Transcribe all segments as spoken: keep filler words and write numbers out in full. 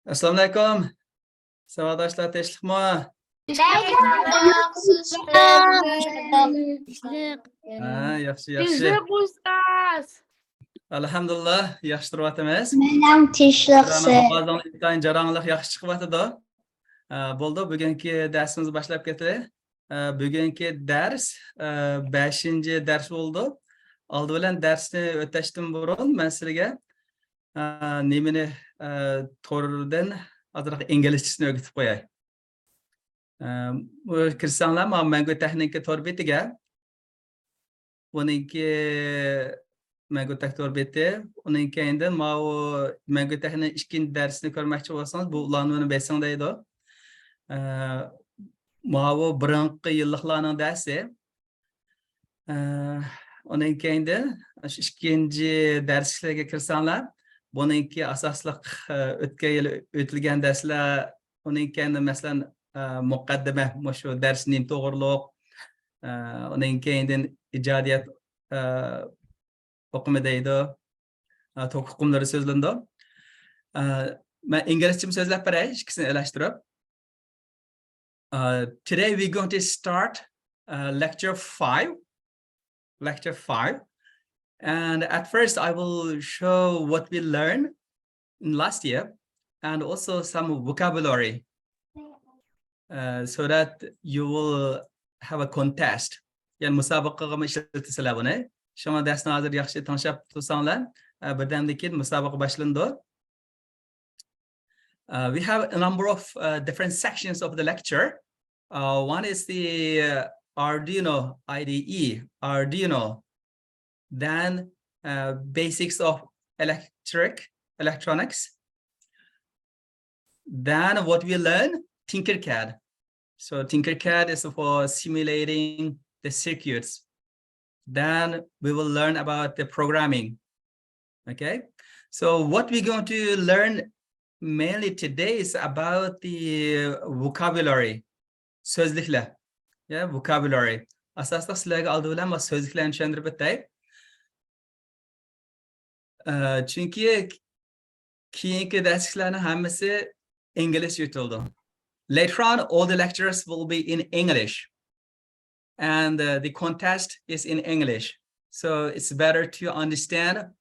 ئەسسالامۇئەلەيكۇم. ساۋاقداشلار، تىنچلىقمۇ؟ ھە، ياخشى، ياخشى. تىنچلىق ئۇستاز. ئەلھەمدۇلىللا، ياخشى تۇرۇۋاتىمىز. مەنمۇ تىنچلىق. سىلەرنىڭ ئاۋازىڭلار ئىنتايىن جاراڭلىق، ياخشى چىقىۋاتىدۇ. ھە، بولدى، بۈگۈنكى دەرسىمىزنى باشلاپ كېتەيلى. ئە، بۈگۈنكى دەرس، ئە، بەشىنچى دەرس بولىدۇ. ئالدى بىلەن دەرسنى ئۆتەشتىن بۇرۇن مەن سىلەرگە، ئە، نېمىنى، ئە، توردىن ئازراق ئىنگلىزچىسىنى ئۆگىتىپ قوياي. ئە، بۇ كىرسەڭلار، مانا مەڭگۈ تېخنىكى تور بېتىگە. بۇنىڭكى مەڭگۈ تەك تور بېتى. ئۇنىڭ كەينىدىن ماۋۇ مەڭگۈ تەكنىڭ ئىككىنچى دەرسىنى كۆرمەكچى بولسىڭىز، بۇ ئۇلانمىنى بېسىڭ دەيدۇ. ئە، ماۋۇ بۇرۇنقى يىللىقلارنىڭ دەرسى. ئە، ئۇنىڭ كەينىدىن شۇ ئىككىنچى دەرسلىككە كىرسەڭلار، بۇنىڭكى ئاساسلىق، ئە، ئۆتكەن يىل ئۆتۈلگەن دەرسلەر، ئۇنىڭ كەينىدىن، مەسىلەن، ئە، مۇقەددىمە، مۇشۇ دەرس نېمە توغرۇلۇق، ئە، ئۇنىڭ كەينىدىن ئىجادىيەت، ئە، ئۇقۇمى دەيدۇ. ئە، توك ئۇقۇملىرى سۆزلىنىدۇ. ئە، مەن ئىنگلىزچىمۇ سۆزلەپ بېرەي، ئىككىسىنى ئىلاشتۇرۇپ. Uh, today we're going to start, uh, lecture five. Lecture five. And at first, I will show what we learned in last year and also some vocabulary, uh, so that you will have a contest. يەنى مۇسابىقىگىمۇ ئىشلىتىسىلەر بۇنى. شۇڭا دەرسنى ھازىر ياخشى تىڭشاپ تۇرساڭلار، ئە، بىردەمدىن كېيىن مۇسابىقە باشلىنىدۇ. Uh, we have a number of, uh, different sections of the lecture. Uh, one is the, uh, Arduino I D E, Arduino. Then, uh, basics of electric, electronics. Then what we learn, Tinkercad. So Tinkercad is for simulating the circuits. Then we will learn about the programming. Okay? So what we're going to learn mainly today is about the vocabulary. سۆزلۈكلەر. يا، vocabulary. ئاساسلىق سىلەرگە ئالدى بىلەن مانا سۆزلۈكلەرنى چۈشەندۈرۈپ ئۆتەي. ئە، چۈنكى كېيىنكى دەرسلىكلەرنىڭ ھەممىسى ئىنگلىزچە ئۆتۈلىدۇ. Later on, all the lectures will be in English. And, uh, the contest is in English. So it's better to understand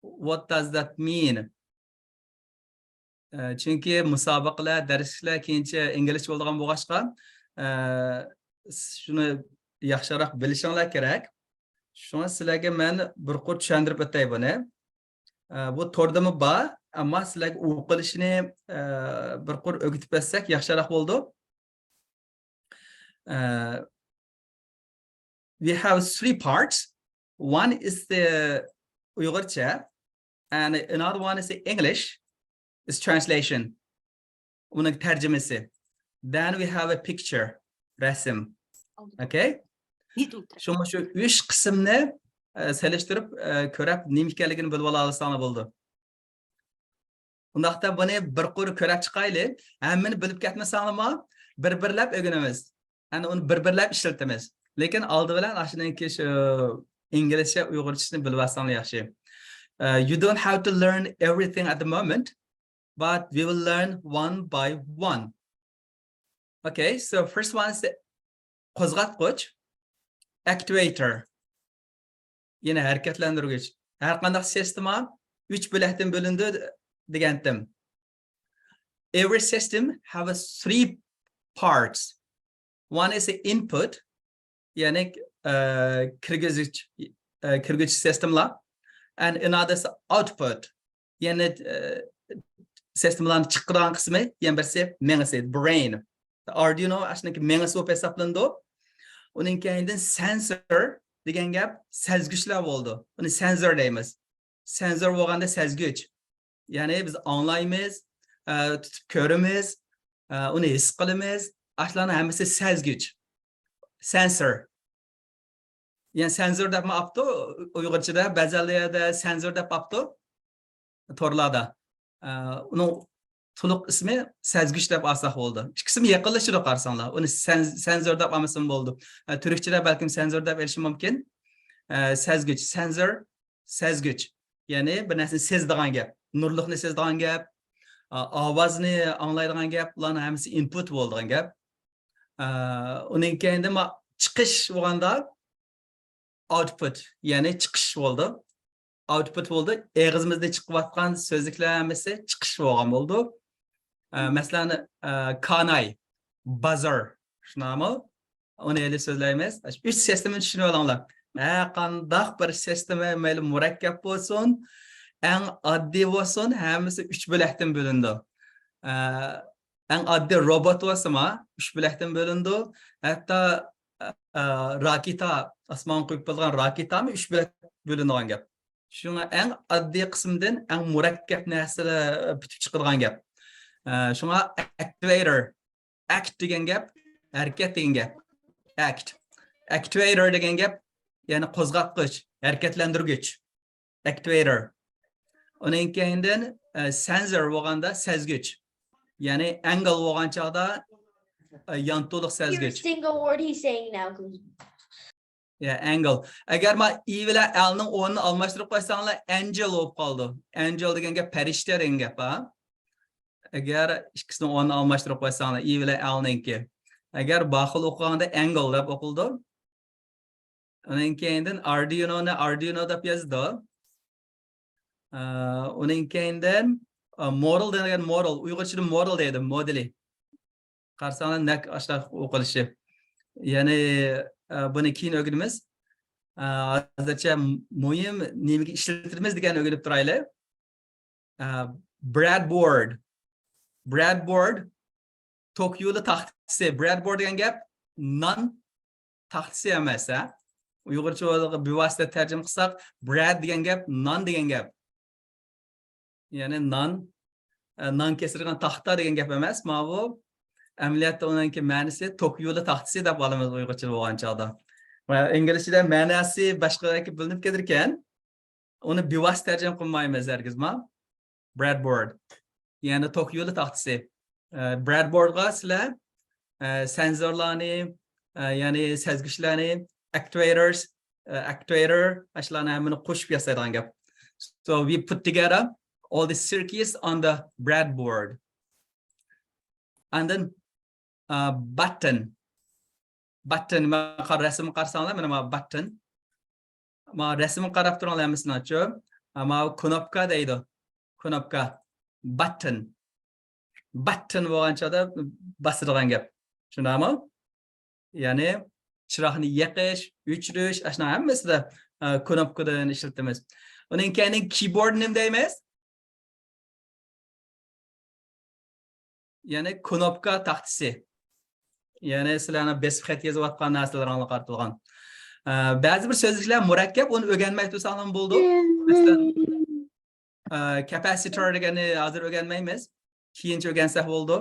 what does that mean. ئە، چۈنكى مۇسابىقىلەر، دەرسلىكلەر كېيىنچە ئىنگلىزچە بولىدىغان بولغاچقا، ئە، شۇنى ياخشىراق بىلىشىڭلار كېرەك. شۇڭا سىلەرگە مەن بىر قۇر چۈشەندۈرۈپ ئۆتەي بۇنى. ئە، بۇ توردىمۇ بار، ئەمما سىلەرگە ئوقۇلۇشىنى، ئە، بىر قۇر ئۆگىتىپ ئۆتسەك ياخشىراق بولىدۇ. ئە، we have three parts. One is the ئۇيغۇرچە and another one is the English. It's translation. ئۇنىڭ تەرجىمىسى. Then we have a picture. رەسىم. Okay? شۇڭا شۇ ئۈچ قىسىمنى، ئە، سېلىشتۇرۇپ، ئە، كۆرۈپ، نېمە ئىكەنلىكىنى بىلىپ ئالالىساڭلار بولىدۇ. ئۇنداقتا بۇنى بىر قۇر كۆرۈپ چىقايلى. ھەممىنى بىلىپ كەتمىسەڭلارمۇ، بىر-بىرلەپ ئۆگىنىمىز. يەنى ئۇنى بىر-بىرلەپ ئىشلىتىمىز. لېكىن ئالدى بىلەن ئاشۇنىڭكى شۇ ئىنگلىزچە، ئۇيغۇرچىسىنى بىلىۋالساڭلار ياخشى. Uh, you don't have to learn everything at the moment, but we will learn one by one. Okay, so first one is the قوزغاتقۇچ، actuator. يەنى ھەرىكەتلەندۈرگۈچ. ھەر قانداق سىستېما ئۈچ بۆلەكتىن بۆلۈنىدۇ دېگەنتىم. Every system have a three parts. One is the input, يەنى، ئە، كىرگۈزۈش، ئە، كىرگۈزۈش سىستېمىلار. And another is output. يەنى، ئە، سىستېمىلارنى چىقىرىدىغان قىسمى، يەنە بىرسى مېڭىسى، brain. Arduino ئاشۇنىڭكى مېڭىسى بولۇپ ھېسابلىنىدۇ. ئۇنىڭ كەينىدىن sensor دېگەن گەپ، سەزگۈچلەر بولىدۇ. ئۇنى sensor دەيمىز. Sensor بولغاندا سەزگۈچ. يەنى بىز ئاڭلايمىز، ئە، تۇتۇپ كۆرىمىز، ئە، ئۇنى ھېس قىلىمىز. ئاشۇلارنىڭ ھەممىسى سەزگۈچ. Sensor. يەنى سەنزور دەپمۇ ئاپتۇ ئۇيغۇرچىدا، بەزەنلەردە سەنزور دەپ ئاپتۇ تورلاردا. ئە، ئۇنىڭ تولۇق ئىسمى سەزگۈچ دەپ ئالساق بولىدۇ. ئىككىسىمۇ يېقىنلىشىدۇ قارىساڭلار. ئۇنى سەن-، سەنزور دەپ ئالمىسىمۇ بولىدۇ. ئە، تۈركچىدە بەلكىم سەنزور دەپ ئېلىشى مۇمكىن. ئە، سەزگۈچ، سەنزور، سەزگۈچ. يەنى بىر نەرسىنى سېزىدىغان گەپ. نۇرلۇقنى سېزىدىغان گەپ. ئا-، ئاۋازنى ئاڭلايدىغان گەپ، بۇلارنىڭ ھەممىسى ئىنپۇت بولىدىغان گەپ. ئا، ئۇنىڭ كەينىدىن ما-، چىقىش بولغاندا ئاوتپۇت، يەنى چىقىش بولىدۇ. ئاوتپۇت بولىدۇ. ئېغىزىمىزدىن چىقىۋاتقان سۆزلۈكلەر ھەممىسى چىقىش بولغان بولىدۇ. ئا، مەسىلەن، ئا، كاناي، بازار، شۇنداقمۇ؟ ئۇنى ھېلى سۆزلەيمىز. ئۈچ سىستېمىنى چۈشىنىۋېلىڭلار. ھەر قانداق بىر سىستېما، مەيلى مۇرەككەپ بولسۇن، ئەڭ ئاددىي بولسۇن، ھەممىسى ئۈچ بۆلەكتىن بۆلۈنىدۇ. ئە، ئەڭ ئاددىي روبوت بولسىمۇ، ئۈچ بۆلەكتىن بۆلۈنىدۇ. ھەتتا، ئە، راكېتا، ئاسمانغا قويۇپ بولىدىغان راكېتامۇ ئۈچ بۆلەك بۆلۈنىدىغان گەپ. شۇڭا ئەڭ ئاددىي قىسىمدىن ئەڭ مۇرەككەپ نەرسىلەر پۈتۈپ چىقىدىغان گەپ. ئە، شۇڭا ئەكتىۋەيتور، ئەكت دېگەن گەپ، ھەرىكەت دېگەن گەپ. ئەكت. ئەكتىۋەيتور دېگەن گەپ، يەنى قوزغاتقۇچ، ھەرىكەتلەندۈرگۈچ. ئەكتىۋەيتور. ئۇنىڭ كەينىدىن، ئە، سېنسور بولغاندا سەزگۈچ. يەنى ئەنگل بولغان چاغدا، ئە، يانتۇلۇق سەزگۈچ. Every single word he's saying now. يا، ئەنگل. ئەگەر ما ئى بىلەن ئەلنىڭ ئورنىنى ئالماشتۇرۇپ قويساڭلار، ئەنجېل بولۇپ قالىدۇ. ئەنجېل دېگەن گەپ پەرىشتە دېگەن گەپ، ھا؟ ئەگەر ئىككىسىنىڭ ئورنىنى ئالماشتۇرۇپ قويساڭلار، ئى بىلەن ئەلنىڭكى. ئەگەر باخىل ئوقۇغاندا ئەنگل دەپ ئوقۇلىدۇ. ئۇنىڭ كەينىدىن ئاردۇينونى ئاردۇينو دەپ يازىدۇ. ئا، ئۇنىڭ كەينىدىن، ئا، مودېل دېگەن مودېل، ئۇيغۇرچىدا مودېل دەيدۇ، مودېلى. قارىساڭلار نەق ئاشۇنداق ئوقۇلۇشى. يەنى، ئا، بۇنى كېيىن ئۆگىنىمىز. ئا، ھازىرچە مۇھىم نېمىگە ئىشلىتىمىز دېگەننى ئۆگىنىپ تۇرايلى. ئا، برەدبورد. برەدبورد، توك يولى تاختىسى. برەدبورد دېگەن گەپ نان تاختىسى ئەمەس، ھە؟ ئۇيغۇرچە بىۋاسىتە تەرجىمە قىلساق، برەد دېگەن گەپ نان دېگەن گەپ. يەنى نان، ئە، نان كېسىدىغان تاختا دېگەن گەپ ئەمەس. ماۋۇ ئەمەلىيەتتە ئۇنىڭكى مەنىسى توك يولى تاختىسى دەپ ئالىمىز ئۇيغۇرچە بولغان چاغدا. ۋە ئىنگلىزچىدە مەناسى باشقىدەك بىلىنىپ كېتىدىكەن. ئۇنى بىۋاسىتە تەرجىمە قىلمايمىز ھەرگىزمۇ. برەدبورد. يەنى توك يولى تاختىسى. ئە، برەدبوردغا سىلەر، ئە، سېنسورلارنى، ئە، يەنى سەزگۈچلەرنى، ئەكتىۋەيتورس، ئە، ئەكتىۋەيتور، ئاشۇلارنى ھەممىنى قوشۇپ ياسايدىغان گەپ. So we put together all the circuits on the breadboard. And then، ئە، باتتون. باتتون، مانا قار-، رەسىمگە قارىساڭلار، مانا، مانا باتتون. مانا رەسىمگە قاراپ تۇرۇڭلار ھەممىسىنى، چۈ. مانا كۇنۇپكا دەيدۇ. كۇنۇپكا. باتتون. باتتون بولغان چاغدا باسىدىغان گەپ. شۇنداقمۇ؟ يەنى چىراغنى يېقىش، ئۆچۈرۈش، ئاشۇنىڭ ھەممىسىدە، ئە، كۇنۇپكىدىن ئىشلىتىمىز. ئۇنىڭ كەينىدىن كىيبورد نېمە دەيمىز؟ يەنى كۇنۇپكا تاختىسى. يەنى سىلەرنىڭ بېسىپ خەت يېزىۋاتقان نەرسىلىرىڭلارغا قارىتىلغان. ئە، بەزى بىر سۆزلۈكلەر مۇرەككەپ، ئۇنى ئۆگەنمەي تۇرساڭلارمۇ بولىدۇ. مەسىلەن، ئە، كاپاسىتور دېگەننى ھازىر ئۆگەنمەيمىز. كېيىنچە ئۆگەنسەك بولىدۇ.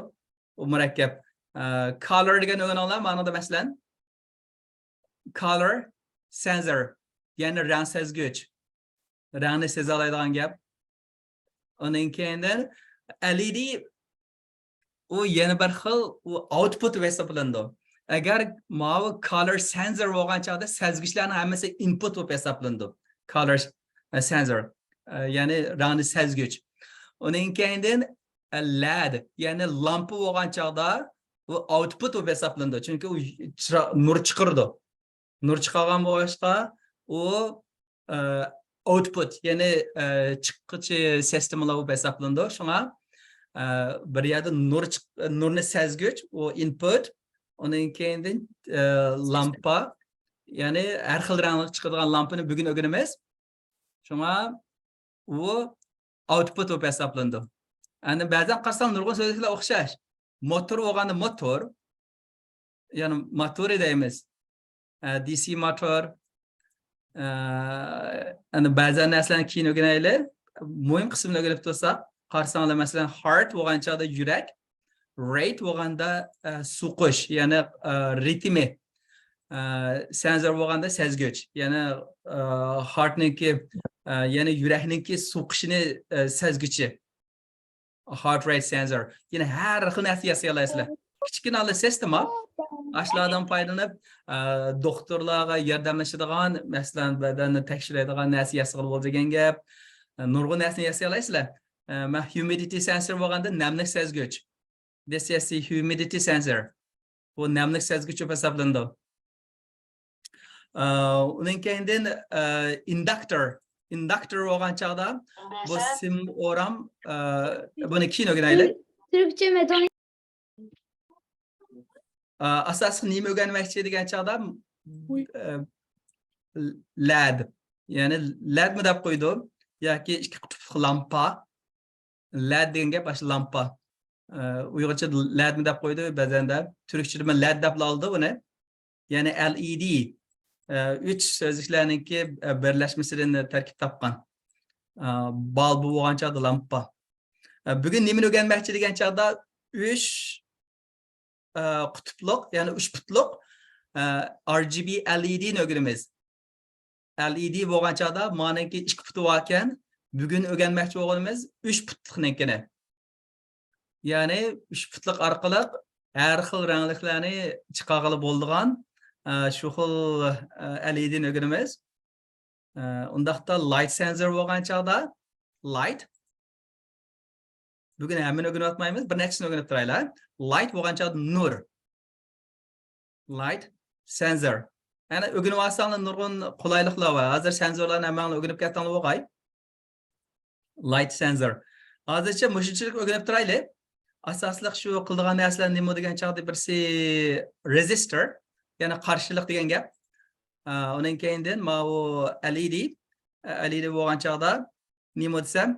ئۇ مۇرەككەپ. ئە، كالور دېگەننى ئۆگىنىڭلار، مانىدا مەسىلەن. كالور سېنسور، يەنى رەڭ سەزگۈچ. رەڭنى سېزەلەيدىغان گەپ. ئۇنىڭ كەينىدىن ئەل ئى دى، ئۇ يەنە بىر خىل، ئۇ ئاۋتپۇت ھېسابلىنىدۇ. ئەگەر ماۋۇ كالور سېنسور بولغان چاغدا سەزگۈچلەرنىڭ ھەممىسى ئىنپۇت بولۇپ ھېسابلىنىدۇ. كالور، ئە، سېنسور، ئە، يەنى رەڭنى سەزگۈچ. ئۇنىڭ كەينىدىن، ئە، لەد، يەنى لامپا بولغان چاغدا ئۇ ئاۋتپۇت بولۇپ ھېسابلىنىدۇ. چۈنكى ئۇ چىرا-، نۇر چىقىرىدۇ. نۇر چىقارغان بولغاچقا، ئۇ، ئە، ئاۋتپۇت، يەنى، ئە، چىققۇچى سىستېمىلار بولۇپ ھېسابلىنىدۇ. شۇڭا، ئە، بىر يەردە نۇر چىق-، نۇرنى سەزگۈچ، ئۇ ئىنپۇت، ئۇنىڭ كەينىدىن، ئە، لامپا، يەنى ھەر خىل رەڭلىك چىقىدىغان لامپىنى بۈگۈن ئۆگىنىمىز. شۇڭا ئۇ ئاۋتپۇت بولۇپ ھېسابلىنىدۇ. ئەنە بەزەن قارىساڭ نۇرغۇن سۆزلۈكلەر ئوخشاش. موتور بولغاندا موتور، يەنى ماتورى دەيمىز. ئە، دى سى موتور. ئە، ئەنە بەزەن نەرسىلەرنى كېيىن ئۆگىنەيلى. مۇھىم قىسمىنى ئۆگىنىپ تۇرساق، قارىساڭلار مەسىلەن ھارت بولغان چاغدا يۈرەك، رەيت بولغاندا، ئە، سوقۇش، يەنى، ئە، رىتىمى، ئە، سېنسور بولغاندا سەزگۈچ، يەنى، ئە، ھارتنىڭكى، ئە، يەنى يۈرەكنىڭكى سوقۇشىنى، ئە، سەزگۈچى، ھارت رەيت سېنسور. يەنى ھەر خىل نەرسە ياسىيالايسىلەر. كىچىككىنە سىستېما. ئاشۇلاردىن پايدىلىنىپ، ئە، دوختۇرلارغا ياردەملىشىدىغان، مەسىلەن، بەدەننى تەكشۈرەيدىغان نەرسە ياسىغىلى بولىدۇ دېگەن گەپ. ئە، نۇرغۇن نەرسىنى ياسىيالايسىلەر. ئە، مە-، humidity sensor بولغاندا نەملىك سەزگۈچ. This is the humidity sensor. بۇ نەملىك سەزگۈچ بولۇپ ھېسابلىنىدۇ. ئە، ئۇنىڭ كەينىدىن، ئە، inductor. Inductor بولغان چاغدا بۇ سىم ئورام، ئە، بۇنى كېيىن ئۆگىنەيلى. تۈركچە مېتودىك. ئە، ئاساسلىق نېمە ئۆگەنمەكچى دېگەن چاغدا، ئە، لەد. يەنى لەدمۇ دەپ قويىدۇ. ياكى ئىككى قۇتۇپلۇق لامپا. لەد دېگەن گەپ ئاشۇ لامپا. ئە، ئۇيغۇرچە لەدمۇ دەپ قويىدۇ بەزەندە. تۈركچىدىمۇ لەد دەپلا ئالىدۇ بۇنى. يەنى L E D، ئە، ئۈچ سۆزلۈكلەرنىڭكى، ئە، بىرلەشمىسىدىن تەركىب تاپقان. ئە، بالبى بولغان چاغدا لامپا. ئە، بۈگۈن نېمىنى ئۆگەنمەكچى دېگەن چاغدا ئۈچ، ئە، قۇتۇپلۇق، يەنى ئۈچ پۇتلۇق، ئە، R G B L E D نى ئۆگىنىمىز. L E D بولغان چاغدا مانىڭكى ئىككى پۇتى باركەن، بۈگۈن ئۆگەنمەكچى بولغىنىمىز ئۈچ پۇتلۇقنىڭكىنى. يەنى ئۈچ پۇتلۇق ئارقىلىق ھەر خىل رەڭلىكلەرنى چىقارغىلى بولىدىغان، ئە، شۇ خىل، ئە، L E D نى ئۆگىنىمىز. ئە، ئۇنداقتا light sensor بولغان چاغدا، light. بۈگۈن ھەممىنى ئۆگىنىۋاتمايمىز، بىر نەچچىسىنى ئۆگىنىپ تۇرايلى. Light بولغان چاغدا نۇر. Light sensor. يەنى ئۆگىنىۋالساڭلار نۇرغۇن قولايلىقلار بار. ھازىر سەنزورلارنى ھەممەڭلار ئۆگىنىپ كەتسەڭلار بولغاي. Light sensor. ھازىرچە مۇشۇنچىلىك ئۆگىنىپ تۇرايلى. ئاساسلىق شۇ قىلىدىغان نەرسىلەر نېمە دېگەن چاغدا بىرسى resistor، يەنى قارشىلىق دېگەن گەپ. ئا، ئۇنىڭ كەينىدىن ماۋۇ L E D، ئە، L E D بولغان چاغدا نېمە دېسەم،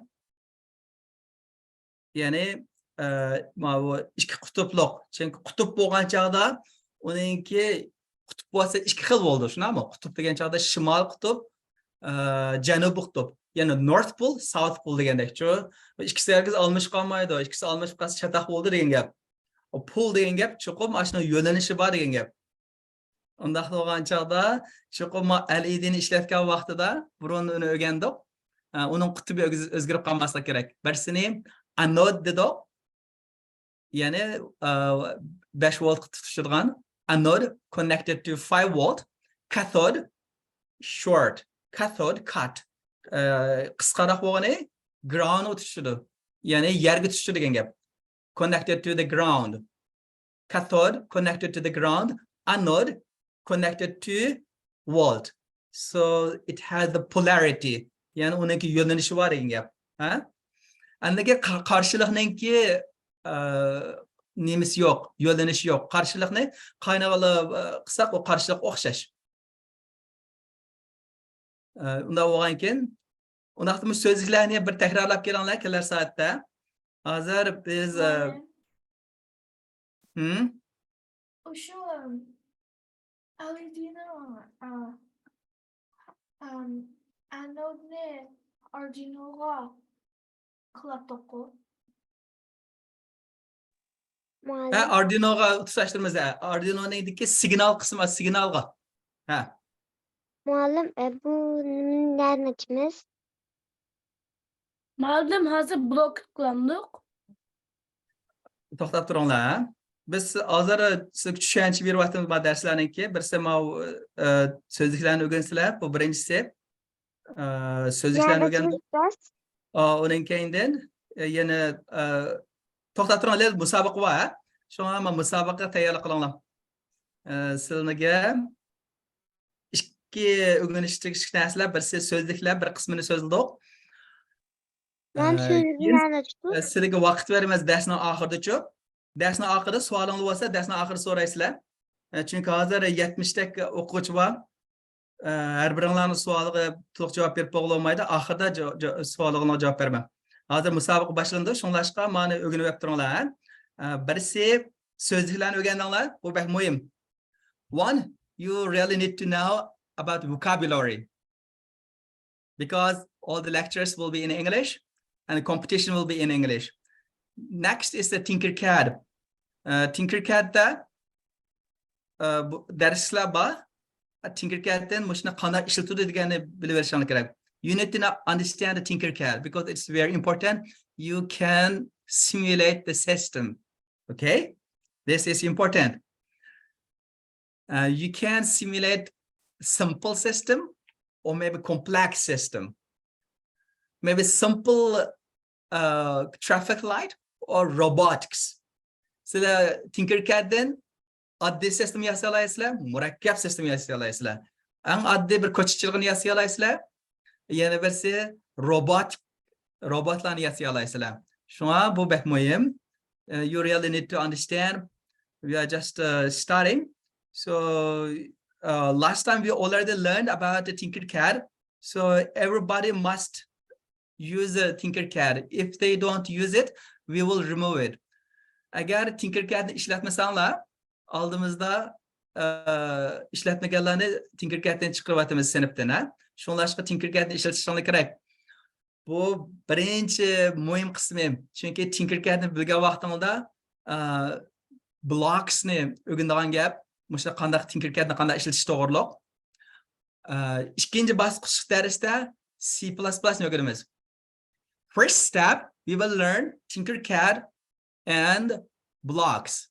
يەنى، ئە، ماۋۇ ئىككى قۇتۇپلۇق. چۈنكى قۇتۇپ بولغان چاغدا ئۇنىڭكى قۇتۇپ بولسا ئىككى خىل بولىدۇ، شۇنداقمۇ؟ قۇتۇپ دېگەن چاغدا شىمال قۇتۇپ، ئە، جەنۇبىي قۇتۇپ. يەنى North Pole، South Pole دېگەندەكچۇ. ئىككىسى ھەرگىز ئالمىشىپ قالمايدۇ. ئىككىسى ئالمىشىپ قالسا چاتاق بولىدۇ دېگەن گەپ. پول دېگەن گەپ چوقۇم ئاشۇنىڭ يۆنىلىشى بار دېگەن گەپ. ئۇنداق بولغان چاغدا چوقۇم L E D نى ئىشلەتكەن ۋاقتىدا، بۇرۇن ئۇنى ئۆگەندۇق. ئە، ئۇنىڭ قۇتۇبى ئۆگز-، ئۆزگىرىپ قالماسلىقى كېرەك. بىرسىنى anode دېدۇق. يەنى، ئە، بەش ۋولتقا تۇتىشىدىغان anode connected to five volt، cathode short، cathode cut. ئە، قىسقىراق بولغىنى ground تۇتىشىدۇ. يەنى يەرگە تۇتىشىدۇ دېگەن گەپ. Connected to the ground. Cathode connected to the ground, anode connected to volt. So it has the polarity. يەنى ئۇنىڭكى يۆنىلىشى بار دېگەن گەپ. ھە؟ ئەندىكى قا-، قارشىلىقنىڭكى، ئە، نېمىسى يوق، يۆنىلىشى يوق. قارشىلىقنى قاينىغىلى، ئە، قىلساق، ئۇ قارشىلىق ئوخشاش. ئە، ئۇنداق بولغانكىن، ئۇنداقتا مۇشۇ سۆزلۈكلەرنى بىر تەكرارلاپ كېلىڭلار كېلەر سائەتتە. ھازىر بىز، ئە، مۇئەللىم. ھىم؟ ئۇشۇ، ئەم، L E D نىڭ، ئە، ئەم، ئانودنى ئاردۇينوغا قىلاتتۇققۇ. ھە، مۇئەللىم. ئاردۇينوغا تۇتاشتۇرىمىز، ھە. ئاردۇينونىڭدىكى سىگنال قىسمى، سىگنالغا. ھە. مۇئەللىم، ئە، بۇ نېمىنى نەدىن ئاچىمىز؟ مۇئەللىم، ھازىر بلوك قىلامدۇق؟ توختاپ تۇرۇڭلار، ھە. بىز ھازىر سىزگە چۈشەنچە بېرىۋاتىمىز بۇ دەرسلەرنىڭكى. بىرسى ماۋۇ، ئە، سۆزلۈكلەرنى ئۆگەنسىلەر، بۇ بىرىنچىسى. ئە، سۆزلۈكلەرنى ئۆگەندۇق. ئا، ئۇنىڭ كەينىدىن، ئە، يەنە، ئە، توختاپ تۇرۇڭ، ھېلى مۇسابىقە بار، ھە؟ شۇڭا مانا مۇسابىقىگە تەييارلىق قىلىڭلار. ئە، سىلىگە ئىككى ئۆگىنىشلىك نەرسىلەر، بىرسى سۆزلۈكلەر، بىر قىسمىنى سۆزلىدۇق. مەن ئە، سۆزلۈكلەرنى كېيىن، ئە، سىلىگە ۋاقىت بېرىمىز دەرسنىڭ ئاخىرىدىچۇ. دەرسنىڭ ئاخىرىدا سوئالىڭلار بولسا، دەرسنىڭ ئاخىرىدا سورايسىلەر. ئە، چۈنكى ھازىر يەتمىشتەك ئوقۇغۇچى بار. ئە، ھەر بىرىڭلارنىڭ سوئالىغا تولۇق جاۋاب بېرىپ بولغىلى بولمايدۇ. ئاخىرىدا جا-، جا-، سوئالىڭلارغا جاۋاب بېرىمەن. ھازىر مۇسابىقە باشلىنىدۇ، شۇڭلاشقا مانا ئۆگىنىۋېلىپ تۇرۇڭلار، ھە. ئە، بىرسى سۆزلۈكلەرنى ئۆگەندىڭلار، بۇ بەك مۇھىم. One, you really need to know about vocabulary. Because all the lectures will be in English and the competition will be in English. Next is the Tinkercad. ئە، تىنكېركەدتە، ئە، بۇ دەرسلەر بار. تىنكېركەدتىن مۇشۇنى قانداق ئىشلىتىدۇ دېگەننى بىلىۋېلىشىڭلار كېرەك. You need to know, understand the Tinkercad because it's very important. You can simulate the system. Okay? This is important. Uh, you can simulate simple system or maybe complex system. Maybe simple, uh, traffic light or robotics. سىلەر تىنكىركەدتىن ئاددىي سىستېما ياسىيالايسىلەر، مۇرەككەپ سىستېما ياسىيالايسىلەر. ئەڭ ئاددىي بىر كوچا چىرىغىنى ياسىيالايسىلەر. يەنە بىرسى روبوت، روبوتلارنى ياسىيالايسىلەر. شۇڭا بۇ بەك مۇھىم. Uh, you really need to understand. We are just uh, starting. So uh, last time we already learned about the Tinkercad. So everybody must use a Tinkercad. If they don't use it, we will remove it. ئەگەر تىنكىركەدنى ئىشلەتمىسەڭلار، ئالدىمىزدا ئە، ئىشلەتمىگەنلەرنى تىنكىركەدتىن چىقىرىۋاتىمىز سىنىپتىن، ھە؟ شۇڭلاشقا تىنكىركەدنى ئىشلىتىشىڭلار كېرەك. بۇ بىرىنچى مۇھىم قىسمى. چۈنكى تىنكىركەدنى بىلگەن ۋاقتىڭلاردا ئە، بلوكسنى ئۆگىنىدىغان گەپ، مۇشۇ قانداق تىنكىركەدنى قانداق ئىشلىتىش توغرۇلۇق. ئە، ئىككىنچى باسقۇچلۇق دەرستە سى پىلاس پىلاسنى ئۆگىنىمىز. First step, we will learn Tinkercad and blocks.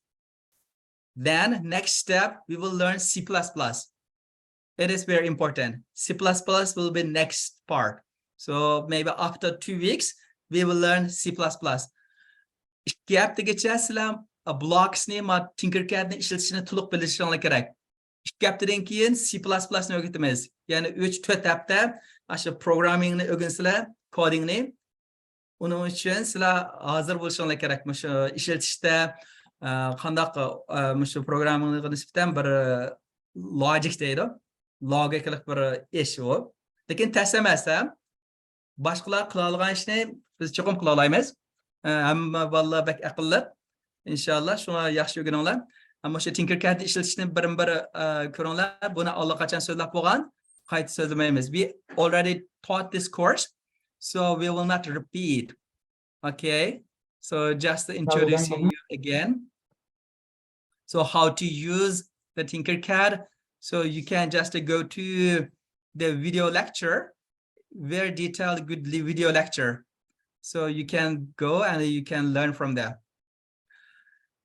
Then next step, we will learn C plus plus. It is very important. C plus plus will be next part. So maybe after two weeks, we will learn C plus plus. ئىككى ھەپتىگىچە سىلەر بلوكسنى، تىنكىركەدنى ئىشلىتىشنى تولۇق بىلىشىڭلار كېرەك. ئىككى ھەپتىدىن كېيىن سى پىلاس پىلاسنى ئۆگىتىمىز. يەنى ئۈچ، تۆت ھەپتە ئاشۇ پروگراممىڭنى ئۆگىنىسىلەر، كودىڭنى. ئۇنىڭ ئۈچۈن سىلەر ھازىر بولۇشۇڭلار كېرەك. مۇشۇ ئىشلىتىشتە ئە، قانداق ئە، مۇشۇ پروگراممىڭغا نىسبەتەن بىر ئە، لوجىك دەيدۇ. لوگىكىلىق بىر ئىش ئۇ. لېكىن تەس ئەمەس، ھە؟ باشقىلار قىلالىغان ئىشنى بىز چوقۇم قىلالايمىز. ئە، ھەممە بالىلار بەك ئەقىللىق. ئىنشاللا، شۇڭا ياخشى ئۆگىنىڭلار. ئەمما شۇ تىنكىركەدنى ئىشلىتىشنى بىرمۇ بىر ئە، كۆرۈڭلار. بۇنى ئاللىقاچان سۆزلەپ بولغان. قايتا سۆزلىمەيمىز. We already taught this course, so we will not repeat. Okay, so just introducing you again. So how to use the Tinkercad? So you can just go to the video lecture, very detailed, good video lecture. So you can go and you can learn from there.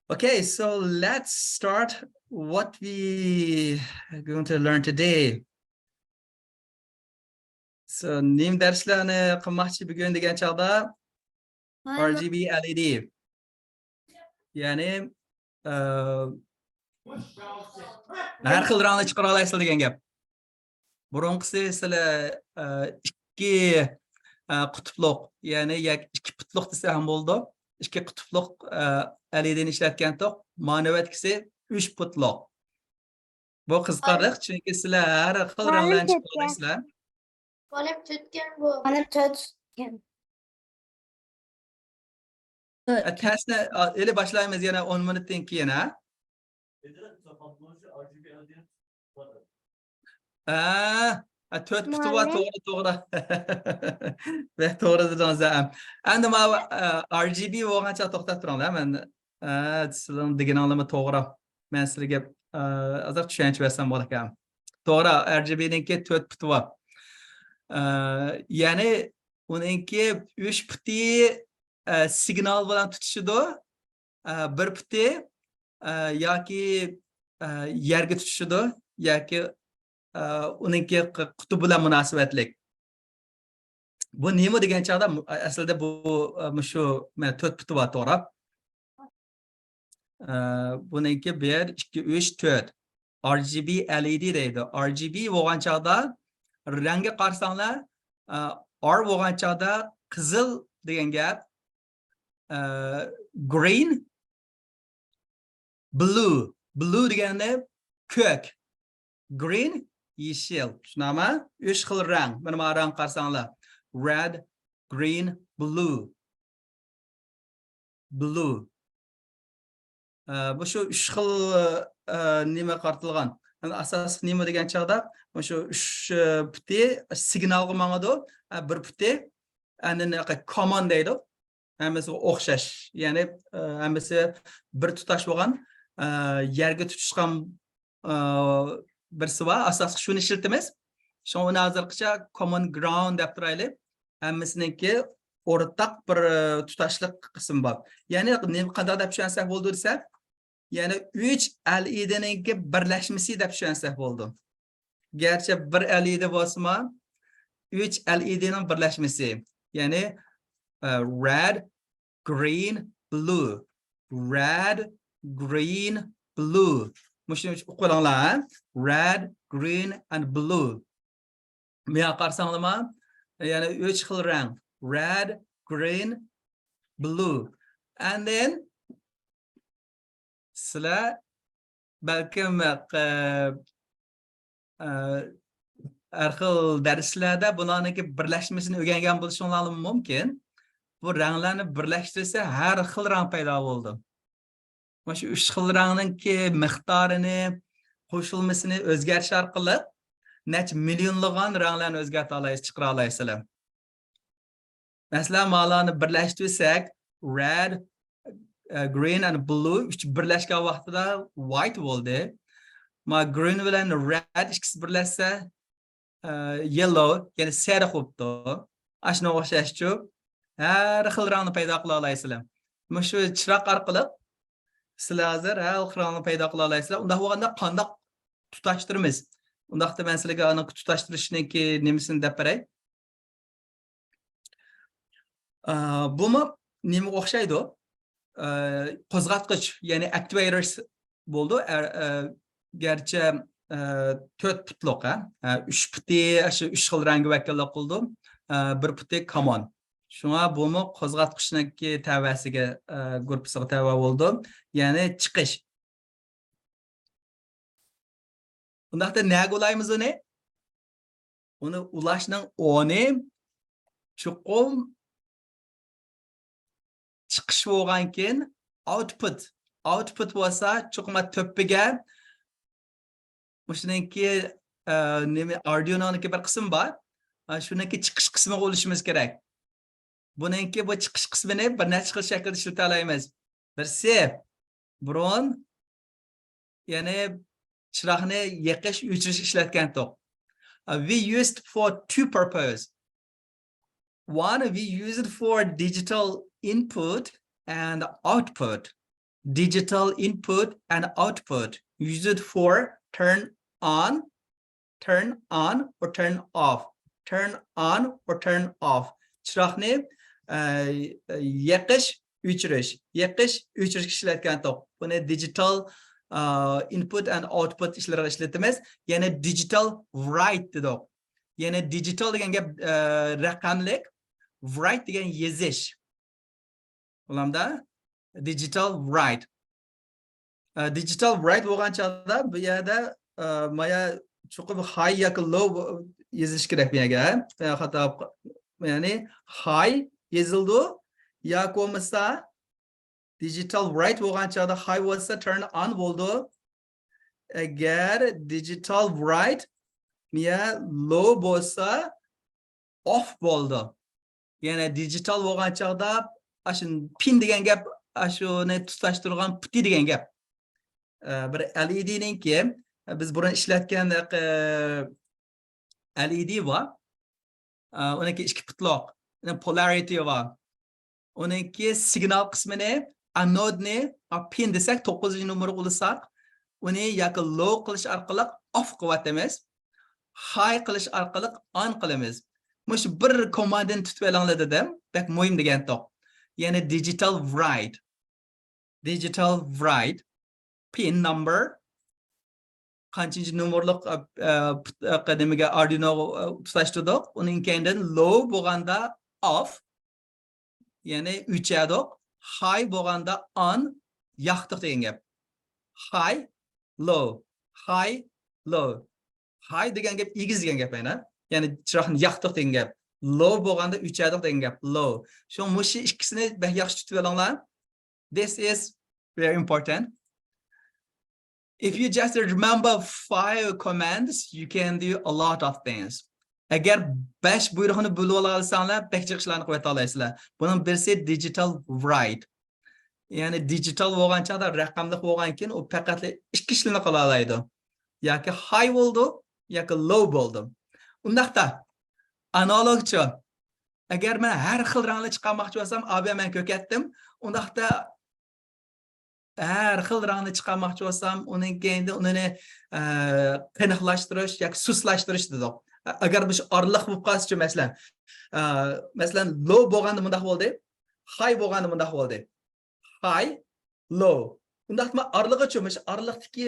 Okay, so let's start what we are going to learn today. So, نېمە دەرسلەرنى قىلماقچى بۈگۈن دېگەن چاغدا، R G B L E D. يەنى ئە، ھەر خىل رەڭنى چىقىرالايسىلەر دېگەن گەپ. بۇرۇنقىسى سىلەر ئە، ئىككى ئە، قۇتۇپلۇق، يەنى ياكى ئىككى پۇتلۇق دېسە ھەم بولىدۇ. ئىككى قۇتۇپلۇق ئە، L E D نى ئىشلەتكەنتۇق. ما نۆۋەتكىسى ئۈچ پۇتلۇق. بۇ قىزىقارلىق، چۈنكى سىلەر ھەر خىل رەڭلەرنى چىقىرالايسىلەر. مۇئەللىم، تۆتكەن بۇ. مۇئەللىم، تۆتكەن. ئە، تەسنى ئا، ئېلى باشلايمىز يەنە ئون مىنۇتتىن كېيىن، ھە؟ ھە، ئە، تۆت پۇتى بار، مۇئەللىم. توغرا، توغرا. بەك توغرا دېدىڭىز، ھە. ئەمدى ماۋۇ ئە، R G B بولغانچە توختاپ تۇرۇڭلار، مەن ئە، سىلەرنىڭ دېگىنىڭلارمۇ توغرا. مەن سىلەرگە ئە، ئازراق چۈشەنچە بەرسەم بولىدىكەن. توغرا، R G B نىڭكى تۆت پۇتى بار. ئە، يەنى ئۇنىڭكى ئۈچ پۇتى ئە، سىگنال بىلەن تۇتىشىدۇ. ئە، بىر پۇتى ئە، ياكى ئە، يەرگە تۇتىشىدۇ، ياكى ئە، ئۇنىڭكى ق-، قۇتۇپ بىلەن مۇناسىۋەتلىك. بۇ نېمە دېگەن چاغدا، مۇ-، ئەسلىدە بۇ ئە، مۇشۇ، مانا، تۆت پۇتى بار، توغرا. ئە، بۇنىڭكى بىر، ئىككى، ئۈچ، تۆت. R G B L E D دەيدۇ. R G B بولغان چاغدا رەڭگە قارىساڭلار، ئە، R بولغان چاغدا قىزىل دېگەن گەپ، ئە، green، blue. Blue دېگەندە كۆك. Green، يېشىل. شۇنداقمۇ؟ ئۈچ خىل رەڭ. مانا، مانا رەڭ قارىساڭلار. Red، green، blue. Blue. ئە، بۇ شۇ ئۈچ خىل ئە، نېمە قارىتىلغان. ئاساسلىق نېمە دېگەن چاغدا، مۇشۇ ئۈچ ئە، پۇتى سىگنالغا ماڭىدۇ. ئە، بىر پۇتى، ئەنە، common دەيدۇ. ھەممىسىگە ئوخشاش. يەنى ئە، ھەممىسى بىر تۇتاش بولغان، ئە، يەرگە تۇتۇشقان ئە، بىرسى بار. ئاساسلىق شۇنى ئىشلىتىمىز. شۇڭا ئۇنى ھازىرغىچە common ground دەپ تۇرايلى. ھەممىسىنىڭكى ئورتاق بىر ئە، تۇتاشلىق قىسمى بار. يەنى نېمە، قانداق دەپ چۈشەنسەك بولىدۇ دېسەك، يەنى ئۈچ L E D نىڭكى بىرلەشمىسى دەپ چۈشەنسەك بولىدۇ. گەرچە بىر L E D بولسىمۇ، ئۈچ L E D نىڭ بىرلەشمىسى. يەنى red, green, blue. Red, green, blue. مۇشۇنى ئوقۇۋېلىڭلار، ھە؟ Red, green and blue. بۇ ياققا قارىساڭلارما، يەنە ئۈچ خىل رەڭ. Red, green, blue. And then سىلەر بەلكىم، ئە، ئە، ھەر خىل دەرسلەردە بۇلارنىڭكى بىرلەشمىسىنى ئۆگەنگەن بولۇشۇڭلارمۇ مۇمكىن. بۇ رەڭلەرنى بىرلەشتۈرسە ھەر خىل رەڭ پەيدا بولىدۇ. مۇشۇ ئۈچ خىل رەڭنىڭكى مىقدارىنى، قوشۇلمىسىنى ئۆزگەرتىش ئارقىلىق نەچچە مىليونلىغان رەڭلەرنى ئۆزگەرتەلايسىز، چىقىرالايسىلەر. مەسىلەن، مالارنى بىرلەشتۈرسەك، red, ئە، green and blue ئۈچ بىرلەشكەن ۋاقتىدا white بولدى. ما green بىلەن red ئىككىسى بىرلەشسە، ئە، yellow، يەنى سېرىق بوپتۇ. ئاشۇنىڭغا ئوخشاشچۇ، ھەر خىل رەڭنى پەيدا قىلالايسىلەر. مۇشۇ چىراغ ئارقىلىق سىلەر ھازىر ھەر خىل رەڭنى پەيدا قىلالايسىلەر. ئۇنداق بولغاندا قانداق تۇتاشتۇرىمىز؟ ئۇنداقتا مەن سىلەرگە ئانىڭ تۇتاشتۇرۇشنىڭكى نېمىسىنى دەپ بېرەي. ئە، بۇمۇ نېمىگە ئوخشايدۇ؟ ئە، قوزغاتقۇچ، يەنى actuators بولىدۇ. ئە، ئە، گەرچە، ئە، تۆت پۇتلۇق، ھە؟ ئە، ئۈچ پۇتى شۇ ئۈچ خىل رەڭگە ۋەكىللىك قىلىدۇ. ئە، بىر پۇتى كامون. شۇڭا بۇمۇ قوزغاتقۇچنىڭكى تەۋەسىگە، ئە، گۇرۇپپىسىغا تەۋە بولىدۇ. يەنى چىقىش. ئۇنداقتا نەگە ئۇلايمىز ئۇنى؟ ئۇنى ئۇلاشنىڭ ئورنى چوقۇم چىقىش بولغانكىن، output. Output بولسا چوقۇم تۆپىگە مۇشۇنىڭكى، ئە، نېمە، ئاردۇينونىڭكى بىر قىسمى بار. ئە، شۇنىڭكى چىقىش قىسمىغا ئۇلىشىمىز كېرەك. بۇنىڭكى بۇ چىقىش قىسمىنى بىر نەچچە خىل شەكىلدە ئىشلىتەلەيمىز. بىرسى، بۇرۇن، يەنى چىراغنى يېقىش، ئۆچۈرۈش ئىشلەتكەنتۇق. Uh, we used for two purpose. One, we used for digital input and output. Digital input and output. Used for turn on turn on or turn off. Turn on or turn off. چىراغنى، ئە، يېقىش، ئۆچۈرۈش، يېقىش، ئۆچۈرۈش ئىشلەتكەنتۇق. بۇنى digital، ئە، input and output ئىشلىرىغا ئىشلىتىمىز. يەنە digital write دېدۇق. يەنە digital دېگەن گەپ، ئە، رەقەملىك، write دېگەن يېزىش. بولامدا؟ Digital write. ئە، digital write بولغان چاغدا بۇ يەردە، ئە، مايا چوقۇم high ياكى low يېزىش كېرەك بۇ يەرگە. ئە، خاتا، يەنى high يېزىلىدۇ ياكى بولمىسا digital write بولغان چاغدا high بولسا turn on بولىدۇ. ئەگەر digital write مىيە low بولسا off بولىدۇ. يەنى digital بولغان چاغدا ئاشۇ pin دېگەن گەپ، ئاشۇنى تۇتاشتۇرغان پۇتى دېگەن گەپ. ئە، بىر L E D نىڭكى، بىز بۇرۇن ئىشلەتكەن، ئە، L E D بار. ئە، ئۇنىڭكى ئىككى پۇتلۇق، ئۇنىڭ polarity بار. ئۇنىڭكى سىگنال قىسمىنى، ئانودنى، ئا، pin دېسەك، توققۇزىنچى نومۇرغا ئۇلىساق، ئۇنى ياكى low قىلىش ئارقىلىق off قىلىۋاتىمىز، high قىلىش ئارقىلىق on قىلىمىز. مۇشۇ بىر كوماندىنى تۇتۇپ ئېلىڭلار دېدىم، بەك مۇھىم دېگەنتۇق. يەنى digital write. Digital write. Pin number. قانچىنچى نومۇرلۇق، ئە، ئە، پۇت-، ئە، نېمىگە، ئاردۇينوغا، ئە، تۇتاشتۇردۇق. ئۇنىڭ كەينىدىن low بولغاندا off، يەنى ئۆچەدۇق. High بولغاندا on، ياقتۇق دېگەن گەپ. High، low، high، low. High دېگەن گەپ ئېگىز دېگەن گەپ، ئەنە. يەنى چىراغنى ياقتۇق دېگەن گەپ. Low بولغاندا ئۆچەدۇق دېگەن گەپ. Low. شۇڭا مۇشۇ ئىككىسىنى بەك ياخشى تۇتۇپ ئېلىڭلار. This is very important. If you just remember five commands, you can do a lot of things. ئەگەر بەش بۇيرۇقنى بىلىۋالالىساڭلار، بەك جىق ئىشلارنى قىلىۋېتەلەيسىلەر. بۇنىڭ بىرسى digital write. يەنى digital بولغان چاغدا، رەقەملىك بولغانكىن، ئۇ پەقەتلا ئىككى ئىشلارنى قىلالايدۇ. ياكى high بولىدۇ، ياكى low بولىدۇ. ئۇنداقتا، ئانالوگچۇ. ئەگەر مەن ھەر خىل رەڭنى چىقارماقچى بولسام، ئابىيە مەن كۆركەتتىم. ئۇنداقتا ھەر خىل رەڭنى چىقارماقچى بولسام، ئۇنىڭ كەينىدە ئۇنى، ئە، قېنىقلاشتۇرۇش ياكى سۇسلاشتۇرۇش دېدۇق. ئەگەر مۇشۇ ئارىلىق بولۇپ قالسىچۇ، مەسىلەن، ئە، مەسىلەن، لو بولغاندا مۇنداق بولدى، ھاي بولغاندا مۇنداق بولدى. ھاي، لو. ئۇنداقتا ئارىلىقىچۇ، مۇشۇ ئارىلىقتىكى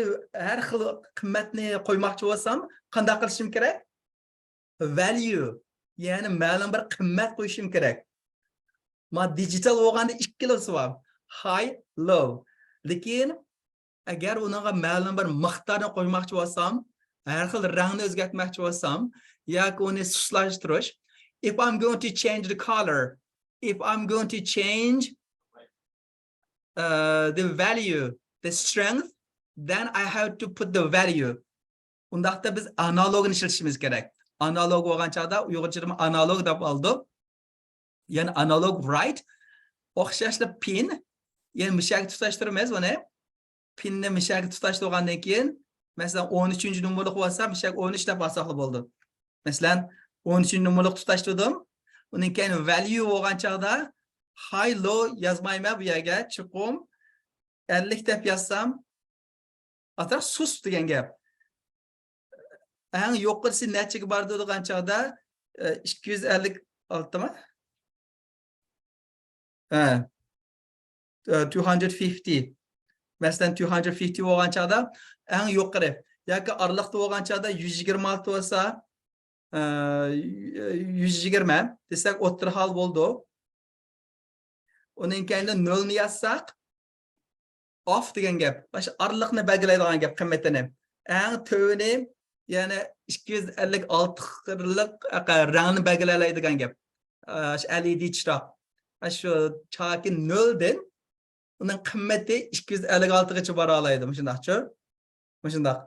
ھەر خىل قىممەتنى قويماقچى بولسام، قانداق قىلىشىم كېرەك؟ ۋەليۇ، يەنى مەلۇم بىر قىممەت قويۇشۇم كېرەك. ما دىجىتال بولغاندا ئىككىلىسى بار. ھاي، لو. لېكىن ئەگەر ئۇنىڭغا مەلۇم بىر مىقدارنى قويماقچى بولسام، ھەر خىل رەڭنى ئۆزگەرتمەكچى بولسام، ياكى ئۇنى سۇسلاشتۇرۇش، if I'm going to change the color, if I'm going to change, uh, the value, the strength, then I have to put the value. ئۇنداقتا بىز ئانالوگنى ئىشلىتىشىمىز كېرەك. ئانالوگ بولغان چاغدا ئۇيغۇرچىدىمۇ ئانالوگ دەپ ئالدۇق. يەنى ئانالوگ رايت. ئوخشاشلا پىن. يەنى مۇشۇ يەرگە تۇتاشتۇرىمىز بۇنى. پىننى مۇشۇ يەرگە تۇتاشتۇرغاندىن كېيىن، مەسىلەن، ئون ئۈچىنچى نومۇرلۇق بولسا، مۇشۇ يەرگە ئون ئۈچ دەپ ئالساقلا بولىدۇ. مەسىلەن، ئون ئۈچىنچى نومۇرلۇق تۇتاشتۇردۇم. ئۇنىڭ كېيىن ۋەليۇ بولغان چاغدا ھاي، لو يازمايمەن بۇ يەرگە. چوقۇم ئەللىك دەپ يازسام، ئازراق سۇس دېگەن گەپ. ئەڭ يۇقىرىسى نەچچىگە بارىدۇ دېگەن چاغدا، ئىككى يۈز ئەللىك ئالتىمۇ؟ ھە. ئە، two hundred fifty. مەسىلەن، two hundred fifty بولغان چاغدا ئەڭ يۇقىرى. ياكى ئارىلىقتا بولغان چاغدا يۈز يىگىرمە ئالتە بولسا، ئە، يۈز يىگىرمە دېسەك، ئوتتۇرا ھال بولىدۇ. ئۇنىڭ كەينىدە نۆلنى يازساق، ئاف دېگەن گەپ. مانا شۇ ئارىلىقنى بەلگىلەيدىغان گەپ، قىممىتىنى. ئەڭ تۆۋىنى، يەنى ئىككى يۈز ئەللىك ئالتە خىللىق رەڭنى بەلگىلەيدىغان گەپ. ئە، شۇ ئەل ئى دى چىراغ. ئە، شۇ چاكى نۆلدىن ئۇنىڭ قىممىتى ئىككى يۈز ئەللىك ئالتىغىچە بارالايدۇ، مۇشۇنداقچۇ؟ مۇشۇنداق.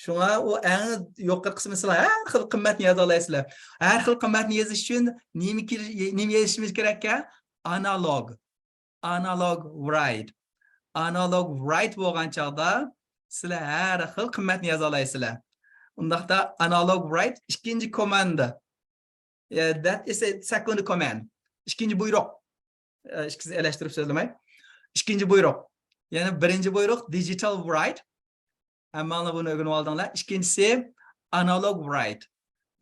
شۇڭا ئۇ ئەڭ يۇقىرى قىسمى سىلەر ھەر خىل قىممەتنى يازالايسىلەر. ھەر خىل قىممەتنى يېزىش ئۈچۈن نېمە كېرە-، نېمە يېزىشىمىز كېرەككەن؟ ئانالوگ. ئانالوگ رايت. ئانالوگ رايت بولغان چاغدا سىلەر ھەر خىل قىممەتنى يازالايسىلەر. ئۇنداقتا ئانالوگ رايت ئىككىنچى كوماندا. Yeah, that is a second command. ئىككىنچى بۇيرۇق. ئە، ئىككىسىنى ئەلەشتۈرۈپ سۆزلىمەي. ئىككىنچى بۇيرۇق. يەنى بىرىنچى بۇيرۇق دىجىتال رايت. ھەممەڭلار بۇنى ئۆگىنىۋالدىڭلار. ئىككىنچىسى ئانالوگ رايت.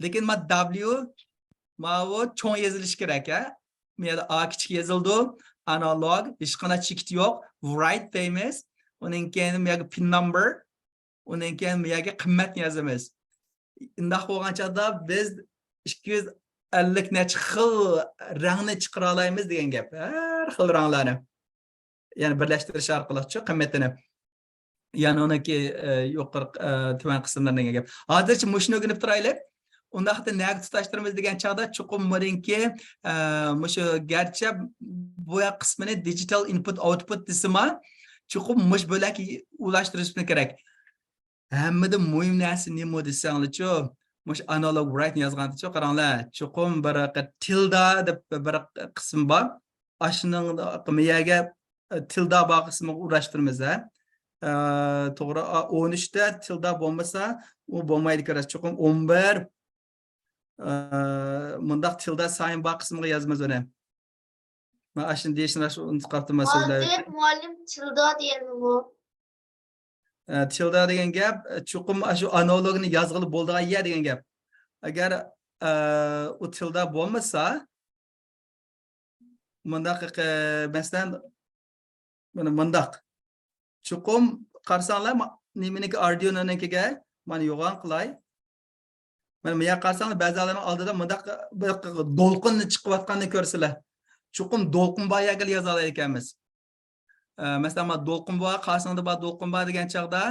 لېكىن ما دابليۇ، ماۋۇ چوڭ يېزىلىشى كېرەك، ھە؟ بۇ يەردە ئا كىچىك يېزىلىدۇ. ئانالوگ، ھېچقانداق چېكىتى يوق. رايت دەيمىز. ئۇنىڭ كېيىن بۇ يەرگە پىن نامبىر. ئۇنىڭ كېيىن بۇ يەرگە قىممەتنى يازىمىز. ئۇنداق بولغان چاغدا بىز ئىككى يۈز ئەللىك نەچچە خىل رەڭنى چىقىرالايمىز دېگەن گەپ. ھەر خىل رەڭلەرنى. يەنى بىرلەشتۈرۈش ئارقىلىقچۇ قىممىتىنى. يەنى ئۇنىڭكى، ئە، يۇقىرى، ئە، تۆۋەن قىسىملىرى دېگەن گەپ. ھازىرچە مۇشۇنى ئۆگىنىپ تۇرايلى. ئۇنداقتا نەگە تۇتاشتۇرىمىز دېگەن چاغدا چوقۇم بۇنىڭكى، ئە، مۇشۇ گەرچە بۇ قىسمىنى دىجىتال ئىنپۇت ئاۋتپۇت دېسىمۇ، چوقۇم مۇشۇ بۆلەككە ئۇلاشتۇرۇشىمىز كېرەك. ھەممىدىن مۇھىم نەرسە نېمە دېسەڭلارچۇ؟ مۇشۇ ئانالوگ رايتنى يازغاندىچۇ، قاراڭلار، چوقۇم بىر تىلدا دەپ بىر قىسىم بار. ئاشۇنىڭ مۇ يەرگە، ئە، تىلدا بار قىسمىغا ئۇلاشتۇرىمىز، ھە. ئە، توغرا، ئا، ئون ئۈچتە تىلدا بولمىسا، ئۇ بولمايدىكەن، چوقۇم ئون بىر، ئە، مۇنداق تىلدا سايىن بار قىسمىغا يازىمىز ئۇنى. مەن ئاشۇنى دېيىشنى ئاشۇ ئۇنتۇپ قاپتىمەن سۆزلەپ. ھازىر مۇئەللىم تىلدا دېگەنمۇ؟ ئە، تىلدا دېگەن گەپ، چوقۇم ئاشۇ ئانالوگنى يازغىلى بولىدىغان يەر دېگەن گەپ. ئەگەر، ئە، ئۇ تىلدا بولمىسا، مۇنداق، ئە، مەسىلەن، مانا مۇنداق. چوقۇم قارىساڭلار، ما-، نېمىنىڭكى، ئاردۇينونىڭكىگە، مانا يوغان قىلاي. مانا بۇ يەرگە قارىساڭلار، بەزىلەرنىڭ ئالدىدا مۇنداق بىر دولقۇننى چىقىۋاتقاننى كۆرىسىلەر. چوقۇم دولقۇن بار يەرگىلا يازالايدىكەنمىز. ئە، مەسىلەن، مانا دولقۇن بار، قارشىڭدا بار دولقۇن بار دېگەن چاغدا،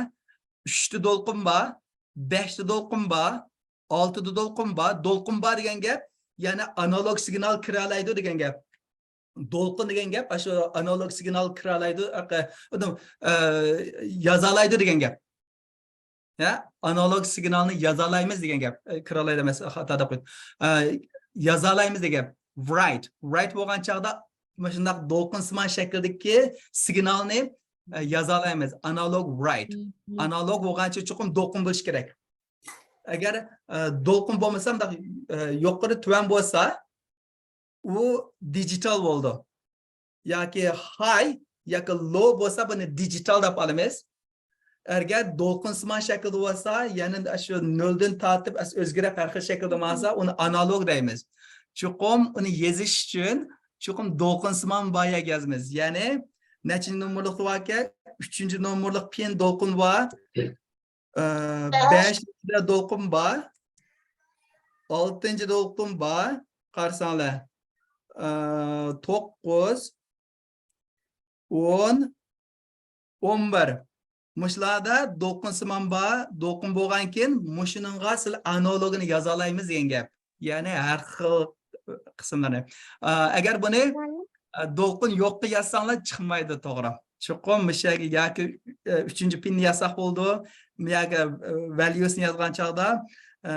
ئۈچتە دولقۇن بار، بەشتە دولقۇن بار، ئالتىدا دولقۇن بار، دولقۇن بار دېگەن گەپ، يەنى ئانالوگ سىگنال كىرەلەيدۇ دېگەن گەپ. دولقۇن دېگەن گەپ، ئاشۇ ئانالوگ سىگنال كىرەلەيدۇ، ئە، ئە، يازالايدۇ دېگەن گەپ. ھە؟ ئانالوگ سىگنالنى يازالايمىز دېگەن گەپ. ئە، كىرالايدۇ ئەمەس، خاتا دەپ قويدۇم. ئە، يازالايمىز دېگەن گەپ. رايت. رايت بولغان چاغدا مۇشۇنداق دولقۇنسىمان شەكىلدىكى سىگنالنى، ئە، يازالايمىز. ئانالوگ رايت. مم. ئانالوگ بولغانچە چوقۇم دولقۇن بولۇشى كېرەك. ئەگەر، ئە، دولقۇن بولمىسا، مۇنداق، ئە، يۇقىرى تۆۋەن بولسا، ئۇ دىجىتال بولىدۇ. ياكى ھاي ياكى لو بولسا، بۇنى دىجىتال دەپ ئالىمىز. ئەگەر دولقۇنسىمان شەكىلدە بولسا، يەنى شۇ نۆلدىن تارتىپ ئەس-، ئۆزگىرىپ ھەر خىل شەكىلدە ماڭسا، ئۇنى ئانالوگ دەيمىز. چوقۇم ئۇنى يېزىش ئۈچۈن، چوقۇم دولقۇنسىمان بار يەرگە يازىمىز. يەنى نەچچىنچى نومۇرلۇقتا باركەن؟ ئۈچىنچى نومۇرلۇق پىن دولقۇن بار. ئە، بەش. بەشىنچىدە دولقۇن بار. ئالتىنچى دولقۇن بار. قارىساڭلار. ئە، توققۇز، ئون، ئون بىر. مۇشۇلاردا دولقۇنسىمان بار، دولقۇن بولغانكىن مۇشۇنىڭغا سىلەر ئانالوگىنى يازالايمىز دېگەن گەپ. يەنى ھەر خىل قىسىملارنى. ئە، ئەگەر بۇنى، ئە، دولقۇن يوققا يازساڭلار چىقمايدۇ، توغرا. چوقۇم مۇشۇ يەرگە ياكى، ئە، ئۈچىنچى پىننى يازساق بولىدۇ، ياكى، ئە، ۋەليۇسىنى يازغان چاغدا، ئە،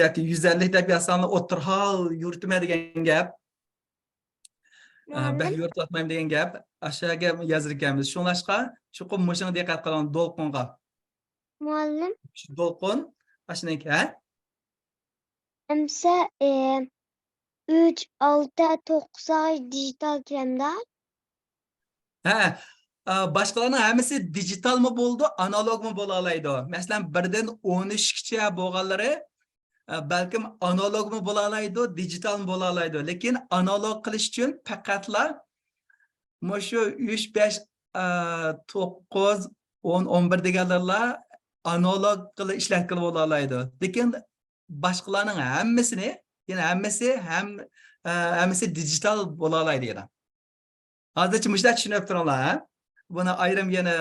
ياكى يۈز ئەللىك دەپ يازساڭلار ئوتتۇرا ھال يۈرۈتىمەن دېگەن گەپ. ئە، بەك مۇئەللىم. يورۇتۇۋاتمايمەن دېگەن گەپ. ئاشۇ يەرگە يازىدىكەنمىز. شۇڭلاشقا، چوقۇم مۇشۇڭا دىققەت قىلىڭ، دولقۇنغا. مۇئەللىم. شۇ دولقۇن، ئاشۇنىڭكى، ھە؟ ئەمسە، ئە، ئۈچ، ئالتە، توققۇز دىجىتال ئىكەندە. ھە، ئە، باشقىلارنىڭ ھەممىسى دىجىتالمۇ بولىدۇ، ئانالوگمۇ بولالايدۇ. مەسىلەن، بىردىن ئون ئۈچكىچە بولغانلىرى، ئە، بەلكىم ئانالوگمۇ بولالايدۇ، دىجىتالمۇ بولالايدۇ. لېكىن ئانالوگ قىلىش ئۈچۈن پەقەتلا مۇشۇ ئۈچ، بەش، ئە، توققۇز، ئون، ئون بىر دېگەنلەرلا ئانالوگ قىلىپ ئىشلەتكىلى بولالايدۇ. لېكىن باشقىلارنىڭ ھەممىسىنى، يەنى ھەممىسى ھەم، ئە، ھەممىسى دىجىتال بولالايدۇ يەنە. ھازىرچە مۇشۇنداق چۈشىنىپ تۇرۇڭلار، ھە؟ بۇنى ئايرىم يەنە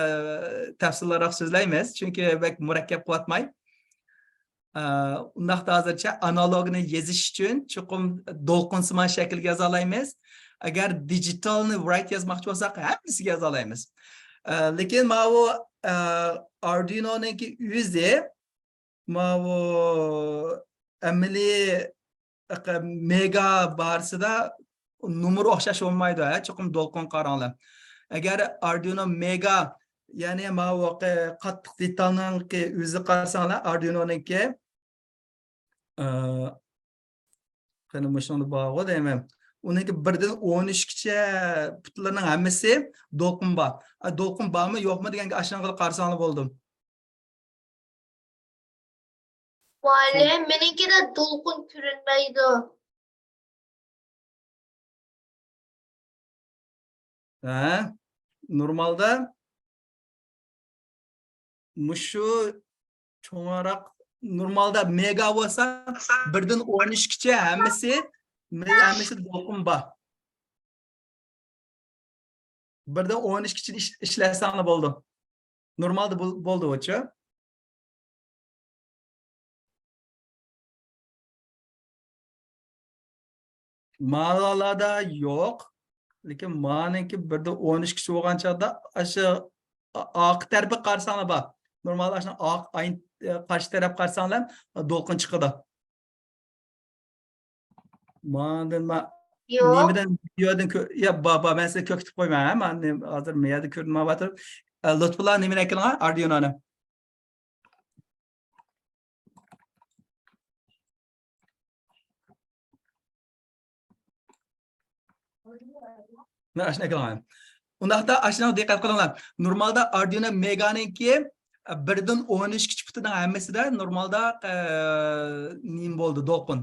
تەپسىلىيراق سۆزلەيمىز، چۈنكى بەك مۇرەككەپ قىلىۋاتماي. ئە، ئۇنداقتا ھازىرچە ئانالوگنى يېزىش ئۈچۈن چوقۇم دولقۇنسىمان شەكىلگە يازالايمىز. ئەگەر دىجىتالنى رايت يازماقچى بولساق، ھەممىسىگە يازالايمىز. ئە، لېكىن ماۋۇ، ئە، ئاردۇينونىڭكى ئۆزى ماۋۇ ئەمەلىي مېگا بارىسىدا نومۇر ئوخشاش بولمايدۇ، ھە، چوقۇم دولقۇن قاراڭلار. ئەگەر ئاردۇينو مېگا، يەنى ماۋۇ قاتتىق دېتالنىڭكى ئۆزى قارىساڭلار، ئاردۇينونىڭكى، ئە، قېنى مۇشۇنىڭدا بارغۇ دەيمەن. ئۇنىڭكى بىردىن ئون ئۈچكىچە پۇتلىرىنىڭ ھەممىسى دولقۇن بار. ئە، دولقۇن بارمۇ، يوقمۇ دېگەنگە ئاشۇنىڭغىلا قارىساڭلار بولدى. مۇئەللىم، مېنىڭكىدە دولقۇن كۆرۈنمەيدۇ. ھە؟ نورمالدا مۇشۇ چوڭراق، نورمالدا مېگا بولسا، بىردىن ئون ئۈچكىچە ھەممىسى، ھەممىسى دولقۇن بار. بىردىن ئون ئۈچكىچىنى ئىش-، ئىشلەتسەڭلار بولدى. نورمالدا بول-، بولدى ئۇچۇ. مالالاردا يوق. لېكىن مانىڭكى بىردىن ئون ئۈچكىچە بولغان چاغدا ئاشۇ ئا-، ئارقا تەرىپى قارىساڭلار بار. نورمال ئاشۇ ئارقا، ئاينى، قارشى تەرەپ قارىساڭلار دولقۇن چىقىدۇ. ماندىن ما-، يوق. نېمىدىن، ۋىدېودىن كۆ-، يا، با-، با-، مەن سىزگە كۆرسىتىپ قويىمەن، ھە، مانا نېمە، ھازىر مەيەردە كۆرۈنمەيۋاتىدۇ. ئە، لۇتپۇللا، نېمىنى ئەكېلىڭە؟ ئاردۇينونى. مانا ئاشۇنى ئەكېلىڭە. ئۇنداقتا ئاشۇنىڭغا دىققەت قىلىڭلار. نورمالدا ئاردۇينو مېگانىڭكى، ئە، بىردىن ئون ئۈچكىچە پۇتىنىڭ ھەممىسىدە نورمالدا، ئە، نېمە بولدى؟ دولقۇن.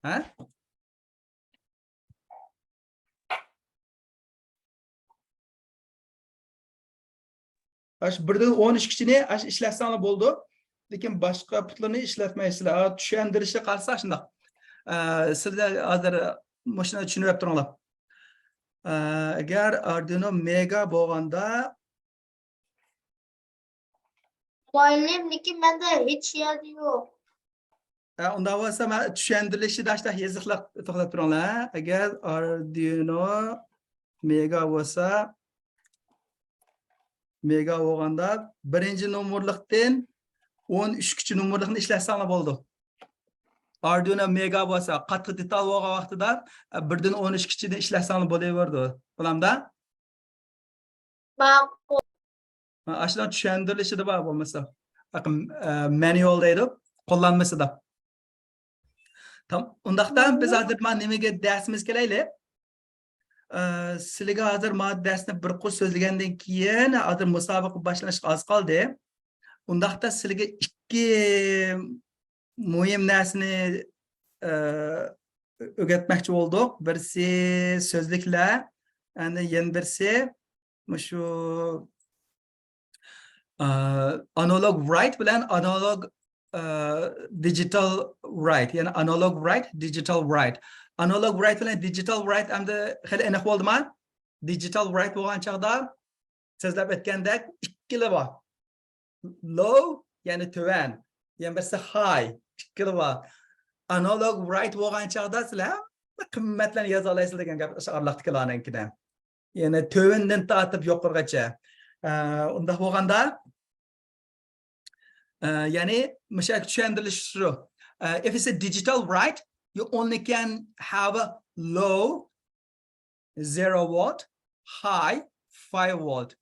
ھە؟ ئاشۇ بىردىن ئون ئۈچكىچىنى ئاشۇ ئىشلەتسەڭلار بولىدۇ. لېكىن باشقا پۇتلىرىنى ئىشلەتمەيسىلەر. ئا، چۈشەندۈرۈشى قارىسا شۇنداق. ئە، سىلەر ھازىر مۇشۇنى چۈشىنىۋېلىپ تۇرۇڭلار. ئە، ئەگەر ئاردۇينو مېگا بولغاندا، مۇئەللىم، لېكىن مەندە ھېچ يەردە يوق. ھە، ئۇنداق بولسا، مەن چۈشەندۈرۈلۈشىدە ئاشۇنداق يېزىقلىق توختاپ تۇرۇڭلار، ھە. ئەگەر ئاردۇينو مېگا بولسا، مېگا بولغاندا، بىرىنچى نومۇرلۇقتىن ئون ئۈچىنچى نومۇرلۇقنى ئىشلەتسەڭلار بولىدۇ. ئاردۇينو مېگا بولسا، قاتتىق دېتال بولغان ۋاقتىدا، بىردىن ئون ئۈچىنچىنى ئىشلەتسەڭلار بولۇۋېرىدۇ. بولامدا؟ ماقۇل. ھە، ئاشۇنداق چۈشەندۈرۈلۈشىدە بار بولمىسا. ئە، مەنۇئال دەيدۇ، قوللانمىسىدا. تام-، ئۇنداقتا بىز ھازىر مانا نېمىگە دەرسىمىزگە كېلەيلى. ئە، سىلىگە ھازىر ما دەرسنى بىر قۇر سۆزلىگەندىن كېيىن، ھازىر مۇسابىقە باشلىنىشقا ئاز قالدى. ئۇنداقتا سىلىگە ئىككى مۇھىم نەرسىنى، ئە، ئۆگەتمەكچى بولدۇق. بىرسى سۆزلۈكلەر، ئەندى يەنە بىرسى مۇشۇ، ئە، ئانالوگ رايت بىلەن ئانالوگ، ئە، دىجىتال رايت، يەنى ئانالوگ رايت، دىجىتال رايت. ئانالوگ رايت بىلەن دىجىتال رايت ئەمدى خېلى ئېنىق بولدىما؟ دىجىتال رايت بولغان چاغدا سۆزلەپ ئۆتكەندەك ئىككىلا بار. لو، يەنى تۆۋەن، يەنە بىرسى ھاي، ئىككىلا بار. ئانالوگ رايت بولغان چاغدا سىلەر ھەممە قىممەتلەرنى يازالايسىلەر دېگەن گەپ ئاشۇ ئارىلىقتىكىلەرنىڭكىدە. يەنى تۆۋىنىدىن تارتىپ يۇقىرىغىچە. ئە، ئۇنداق بولغاندا، ئە، يەنى مۇشۇ يەردە چۈشەندۈرۈلۈشى شۇ. ئە، if it's a digital write, you only can have a low zero volt, high five volt.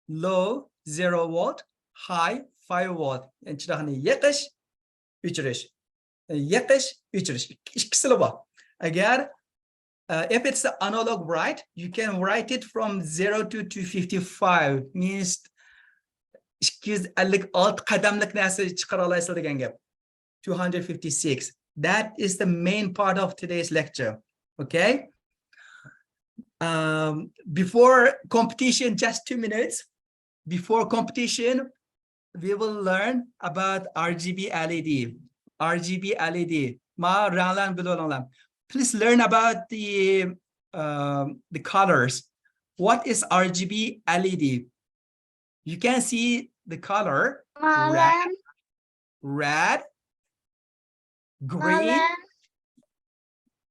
Low zero volt, high five volt. يەنى چىراغنى يېقىش، ئۆچۈرۈش. يېقىش، ئۆچۈرۈش. ئىككىسىلا بار. ئەگەر، ئە، if it's analog write, you can write it from zero to two fifty-five. Means ئىككى يۈز ئەللىك ئالتە قەدەملىك نەرسە چىقىرالايسىلەر دېگەن گەپ. Two hundred fifty-six. That is the main part of today's lecture. Okay? Um, before competition, just two minutes. Before competition, we will learn about R G B L E D. R G B L E D. ما رەڭلەرنى بىلىۋېلىڭلار. Please learn about the, um, the colors. What is R G B L E D? You can see the color. Red, red, green.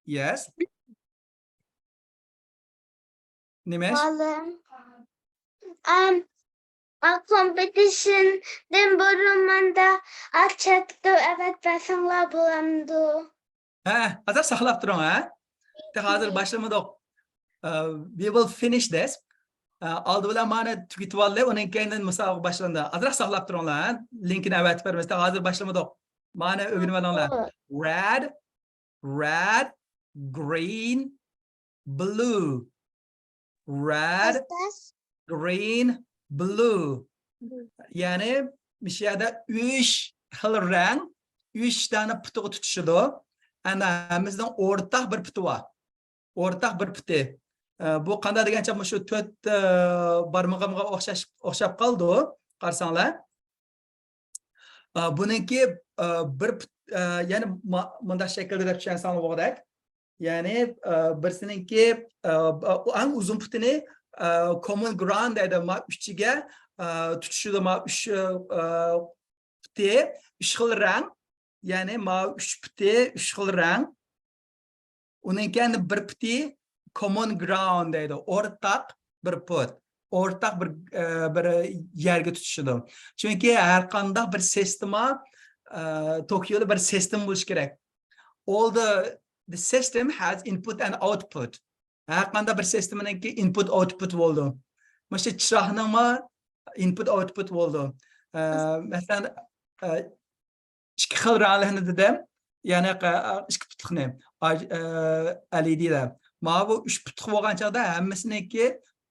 Yes. نېمە؟ مۇئەللىم. ئەم، ئا، كومپېتىشندىن بۇرۇن ماندا ئاچەكتە ئەۋەت بەرسەڭلار بولامدۇ؟ ھە، ئازراق ساقلاپ تۇرۇڭ، ھە؟ تېخى ھازىر باشلىمىدۇق. ئە، we will finish this. ئە، ئالدى بىلەن مانا تۈگىتىۋالدى، ئۇنىڭ كەينىدىن مۇسابىقە باشلاندى. ئازراق ساقلاپ تۇرۇڭلار، ھە؟ لىنكىنى ئەۋەتىپ بېرىمىز. تېخى ھازىر باشلىمىدۇق. مانا ئۆگىنىۋېلىڭلار. Red, red, green, blue. Red, green, blue. يەنى مۇشۇ يەردە ئۈچ خىل رەڭ، ئۈچ دانە پۇتىغا تۇتىشىدۇ. ئەنە ھەممىسىنىڭ ئورتاق بىر پۇتى بار. ئورتاق بىر پۇتى. ئە، بۇ قانداق دېگەنچە مۇشۇ تۆت، ئە، بارمىقىمغا ئوخشاش، ئوخشاپ قالىدۇ، قارىساڭلار. ئە، بۇنىڭكى، ئە، بىر پۇت، ئە، يەنى ما-، مۇنداق شەكىلدە دەپ چۈشەنسەڭلار بولغۇدەك. يەنى، ئە، بىرسىنىڭكى، ئە، ئەڭ ئۇزۇن پۇتىنى، ئە، كومون گراوند دەيدۇ. ما ئۈچىگە، ئە، تۇتىشىدۇ، ما ئۈچ، ئە، پۇتى، ئۈچ خىل رەڭ. يەنى ما ئۈچ پۇتى، ئۈچ خىل رەڭ. ئۇنىڭ كەينى بىر پۇتى كومون گراوند دەيدۇ. ئورتاق بىر پۇت. ئورتاق بىر، ئە، بىر يەرگە تۇتىشىدۇ. چۈنكى ھەر قانداق بىر سىستېما، ئە، توكيودا بىر سىستېما بولۇشى كېرەك. All the, the system has input and output. ھەر قانداق بىر سىستېمىنىڭكى ئىنپۇت ئاۋتپۇت بولىدۇ. مۇشۇ چىراغنىڭمۇ ئىنپۇت ئاۋتپۇت بولىدۇ. ئە، مەسىلەن، ئە، ئىككى خىل رەڭلىكنى دېدىم. يەنى، ئە، ئىككى پۇتلۇقنى، ئا-، ئە، ئەلئىدىلەر. ماۋۇ ئۈچ پۇتلۇق بولغان چاغدا ھەممىسىنىڭكى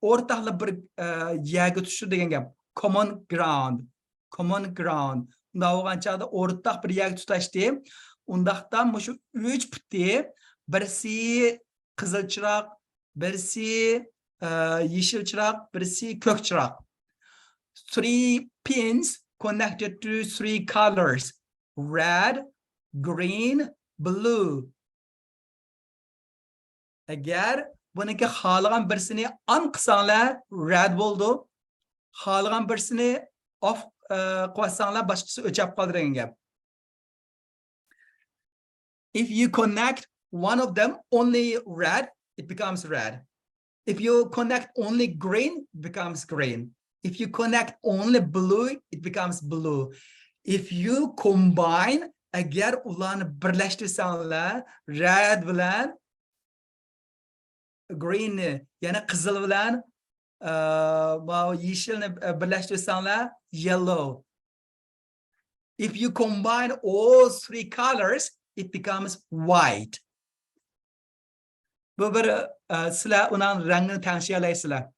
ئورتاقلا بىر، ئە، يەرگە تۇتىشىدۇ دېگەن گەپ. كومون گراوند. كومون گراوند. ئۇنداق بولغان چاغدا ئورتاق بىر يەرگە تۇتاشتى. ئۇنداقتا مۇشۇ ئۈچ پۇتى، بىرسى قىزىل چىراغ، بىرسى، ئە، يېشىل چىراغ، بىرسى كۆك چىراغ. Three pins connected to three colors. Red, green, blue. ئەگەر بۇنىڭكى خالىغان بىرسىنى ئان قىلساڭلار، رەد بولىدۇ. خالىغان بىرسىنى ئوف، ئە، قىلىۋەتسەڭلار، باشقىسى ئۆچەپ قالىدۇ دېگەن گەپ. If you connect one of them, only red, it becomes red. If you connect only green, it becomes green. If you connect only blue, it becomes blue. If you combine, ئەگەر ئۇلارنى بىرلەشتۈرسەڭلار، رەد بىلەن گرىننى، يەنى قىزىل بىلەن، ئە، ماۋۇ يېشىلنى، ئە، بىرلەشتۈرسەڭلار، يېللو. If you combine all three colors, it becomes white. بۇ بىر، ئە، سىلەر ئۇنىڭ رەڭگىنى تەڭشىيەلەيسىلەر.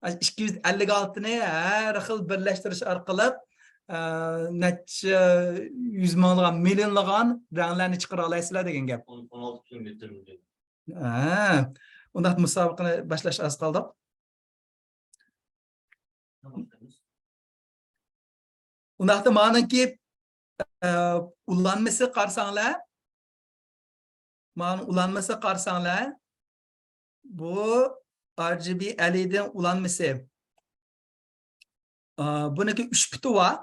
ئىككى يۈز ئەللىك ئالتىنى ھەر خىل بىرلەشتۈرۈش ئارقىلىق، ئە، نەچچە يۈز مىڭلىغان، مىليونلىغان رەڭلەرنى چىقىرالايسىلەر دېگەن گەپ. ئون، ئون ئالتە كىلومېتىر. ھە، ئۇنداق مۇسابىقىنى باشلاش ئاز قالدۇق. ئۇنداقتا مانىڭكى، ئە، ئۇلانمىسى قارىساڭلار، مانىڭ ئۇلانمىسى قارىساڭلار، بۇ ئار جى بى ئېل ئى دى ئۇلانمىسى. ئە، بۇنىڭكى ئۈچ پۇتى بار.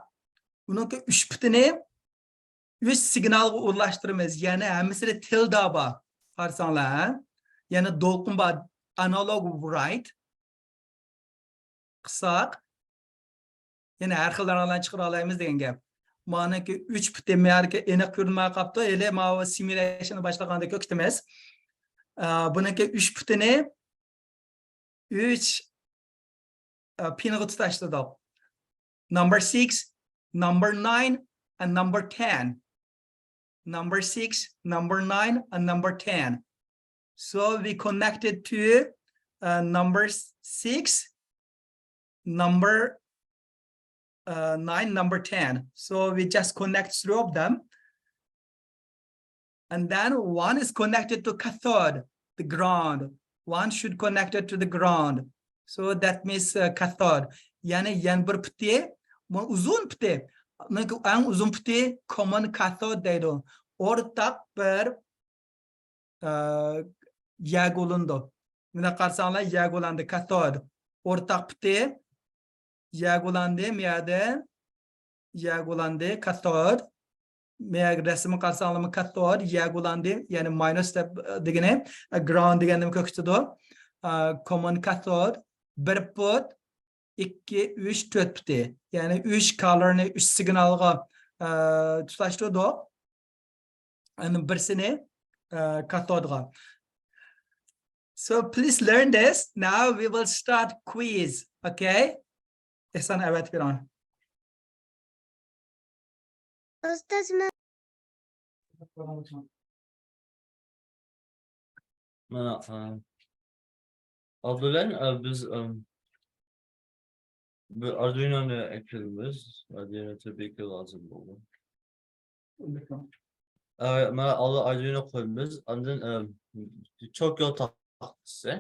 بۇنىڭكى ئۈچ پۇتىنى ئۈچ سىگنالغا ئورۇنلاشتۇرىمىز. يەنى ھەممىسىدە تىلدا بار. قارىساڭلار، ھە؟ يەنى دولقۇن بار. Analog write قىلساق، يەنە ھەر خىل رەڭلەرنى چىقىرالايمىز دېگەن گەپ. مانىڭكى ئۈچ پۇتى مەركە ئېنىق كۆرۈنمەي قاپتۇ. ھېلى ماۋۇ سىمۇليېيشننى باشلىغاندا كۆرسىتىمىز. ئە، بۇنىڭكى ئۈچ پۇتىنى ئۈچ، ئە، پىنغا تۇتاشتۇردۇق. Number six, number nine, and number ten. Number six, number nine, and number ten. So we connected to, uh, number six, number, uh, nine, number ten. So we just connect three of them. And then one is connected to cathode, the ground. One should connect it to the ground. So that means, uh, cathode. يەنى يەنە بىر پۇتى، بۇ ئۇزۇن پۇتى. ئەڭ ئۇزۇن پۇتى common cathode دەيدۇ. ئورتاق بىر، ئە، يەرگە ئۇلىنىدۇ. مۇنداق قارىساڭلار، يەرگە ئۇلاندى، cathode. ئورتاق پۇتى يەرگە ئۇلاندى، مۇ يەردە يەرگە ئۇلاندى، cathode. مۇ يەرگە رەسىمگە قارىساڭلارمۇ cathode يەرگە ئۇلاندى، يەنى ماينۇس دەپ، دېگىنى، ground دېگەننى كۆرسىتىدۇ. ئە، common cathode بىر پۇت، ئىككى، ئۈچ، تۆت پۇتى. يەنى ئۈچ colorنى ئۈچ سىگنالغا، ئە، تۇتاشتۇردۇق. ئەنە بىرسىنى، ئە، كاتودغا. So please learn this. Now we will start quiz. Okay? ئېھسان ئەۋەتىپ بېرىڭ. ئۇستاز، مەن مانا، ئە، ئالدى بىلەن، ئە، بىز، ئە، بىر ئاردۇينونى ئەكىرىمىز. ئاردۇينو تەبىئىي كى لازىم بولىدۇ. ئە، مانا ئالدى ئاردۇينو قويىمىز. ئاندىن، ئە، چوك يول تاختىسى.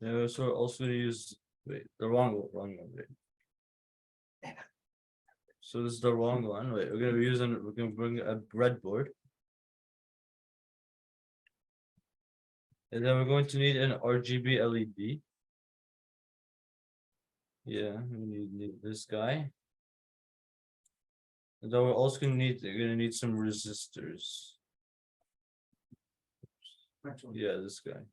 Yeah, so also gonna use, wait, the wrong one, wrong one, wait. So this is the wrong one. Wait, we're gonna be using, we're gonna bring a breadboard. And then we're going to need an R G B L E D. Yeah, we need, need this guy. And then we're also gonna need, we're gonna need some resistors. Yeah, this guy.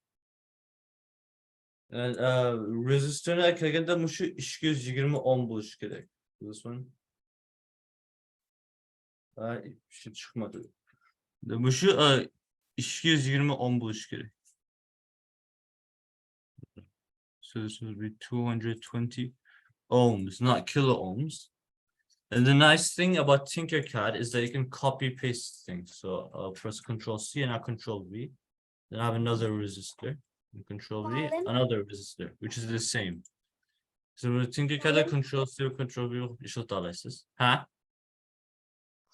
And, uh, resistorنى كەلگەندە مۇشۇ ئىككى يۈز يىگىرمە ئوم بولۇشى كېرەك. This one. ئا، ئىشى چىقمىدى. مۇشۇ، ئا، ئىككى يۈز يىگىرمە ئوم بولۇشى كېرەك. So this would be two hundred twenty ohms, not kilo ohms. And the nice thing about Tinkercad is that you can copy paste things. So I'll press Control C and I'll Control V. Then I have another resistor. And Control V, another resistor, which is the same. So Tinkercadدا Control C, Control V ئىشلىتەلەيسىز. ھە؟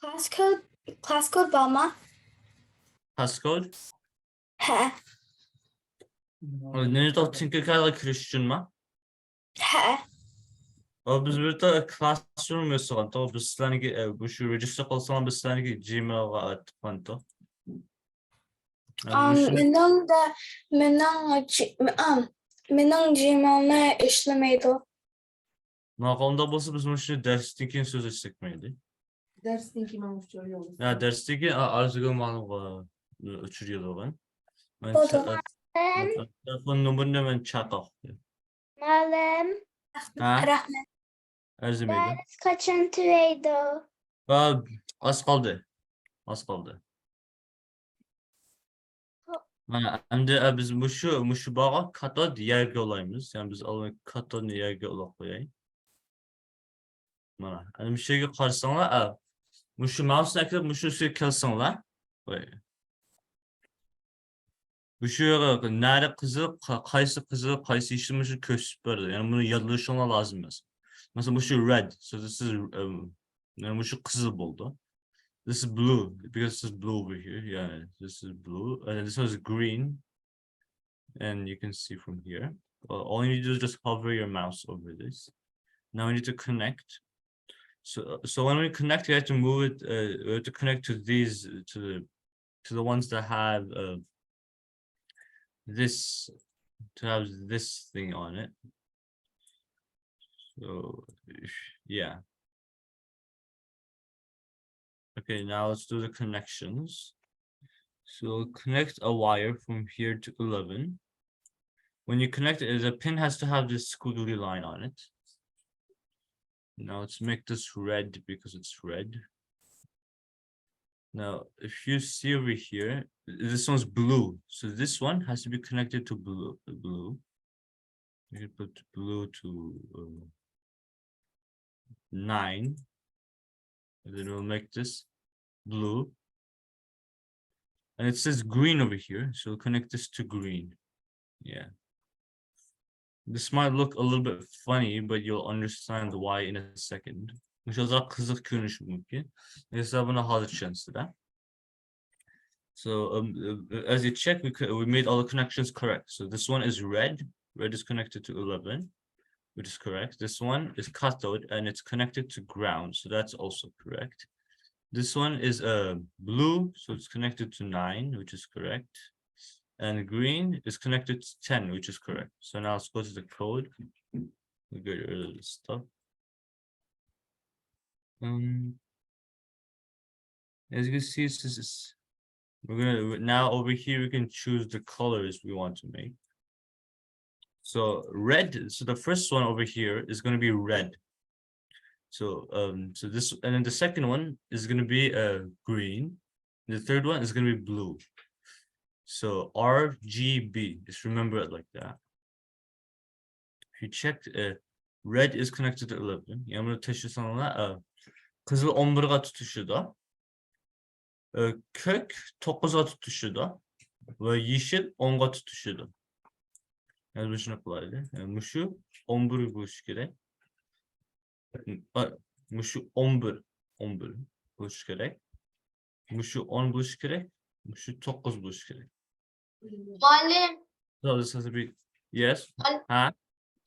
Class code، class code بارمۇ؟ Class code؟ ھە. نېمە، Tinkercadغا كىرىش ئۈچۈنمۇ؟ ھە. ئۇ بىز بىر تا classroom ياسىغان، توغرا، بىز سىلەرنىڭكى، ئە، بۇ شۇ register قىلساڭلار، بىز سىلەرنىڭكى Gmailغا ئاتقانتۇ. ئە، ئام، بۇ شۇ مېنىڭ دە، مېنىڭ جى-، ئام، مېنىڭ Gmailمۇ ئىشلىمەيدۇ. ماقۇل، ئۇنداق بولسا، بىز مۇشۇ دەرستىن كېيىن سۆزلەشسەك مەيلى. دەرستىن كېيىن ماڭا ئۇچۇر يوللىسا. ھە، دەرستىن كېيىن ئا-، ئارزۇگۈل مۇئەللىمغا ئۇچۇر يوللىغىن. مەن بولدى. تە-، تېلېفون نومۇرىنى مەن چاقاق. مۇئەللىم. ھە؟ رەھمەت. ئەرزىمەيدۇ. دەرس قاچان تۈگەيدۇ؟ ھە، ئاز قالدى. ئاز قالدى. مانا، ئەمدى، ئە، بىز مۇشۇ، مۇشۇ بارغا كاتود يەرگە ئۇلايمىز. يەنى بىز ئاۋۋال كاتودنى يەرگە ئۇلاپ قوياي. مانا، ئەنە مۇشۇ يەرگە قارىساڭلار، ئە، مۇشۇ ماۋسنى ئەكىرىپ، مۇشۇ ئۈستىگە كەلسەڭلار. قوي. مۇشۇ يەرگە نەرە قىزىل، قا-، قايسى قىزىل، قايسى يېشىل، مۇشۇ كۆرسىتىپ بەردى. يەنى بۇنى يادلىشىڭلار لازىم ئەمەس. مەسىلەن، مۇشۇ red. So this is, um, يەنى مۇشۇ قىزىل بولدى. This is blue because this is blue over here. Yeah, this is blue. And then this one is green. And you can see from here. Well, all you need to do is just hover your mouse over this. Now we need to connect. So, so when we connect, we have to move it. Uh, we have to connect to these, to the, to the ones that have, uh, this, to have this thing on it. So, yeah. Okay, now let's do the connections. So connect a wire from here to eleven. When you connect it, the pin has to have this squiggly line on it. Now let's make this red because it's red. Now, if you see over here, this one's blue. So this one has to be connected to blue. Blue. We can put blue to, uh, nine. And then we'll make this blue. And it says green over here, so we'll connect this to green. Yeah. This might look a little bit funny, but you'll understand why in a second. مۇشۇ ئازراق قىزىق كۆرۈنۈشى مۇمكىن. ئەمما بۇنى ھازىر چۈشەنسىلەر. So, um, uh, as you check, we, co- we made all the connections correct. So this one is red. Red is connected to eleven, which is correct. This one is cathode, and it's connected to ground, so that's also correct. This one is, uh, blue, so it's connected to nine, which is correct. And green is connected to ten, which is correct. So now let's go to the code. We get rid of this stuff. Um, as you can see, it's, it's, it's- we're gonna, now over here, we can choose the colors we want to make. So red, so the first one over here is gonna be red. So, um, so this, and then the second one is gonna be, uh, green. The third one is gonna be blue. So R G B, just remember it like that. If you check, uh, red is connected to eleven. يەنى بۇنى تەكشۈرسەڭلار، uh, قىزىل ئون بىرگە تۇتىشىدۇ. Uh, كۆك توققۇزغا تۇتىشىدۇ. ۋە يېشىل ئونغا تۇتىشىدۇ. يەنى بۇنى شۇنداق قىلايلى. Uh، مۇشۇ ئون بىر بولۇشى كېرەك. ئا، مۇشۇ ئون بىر، ئون بىر بولۇشى كېرەك. مۇشۇ ئون بولۇشى كېرەك. مۇشۇ توققۇز بولۇشى كېرەك. مۇئەللىم. Yes. مۇئەللىم. ھە؟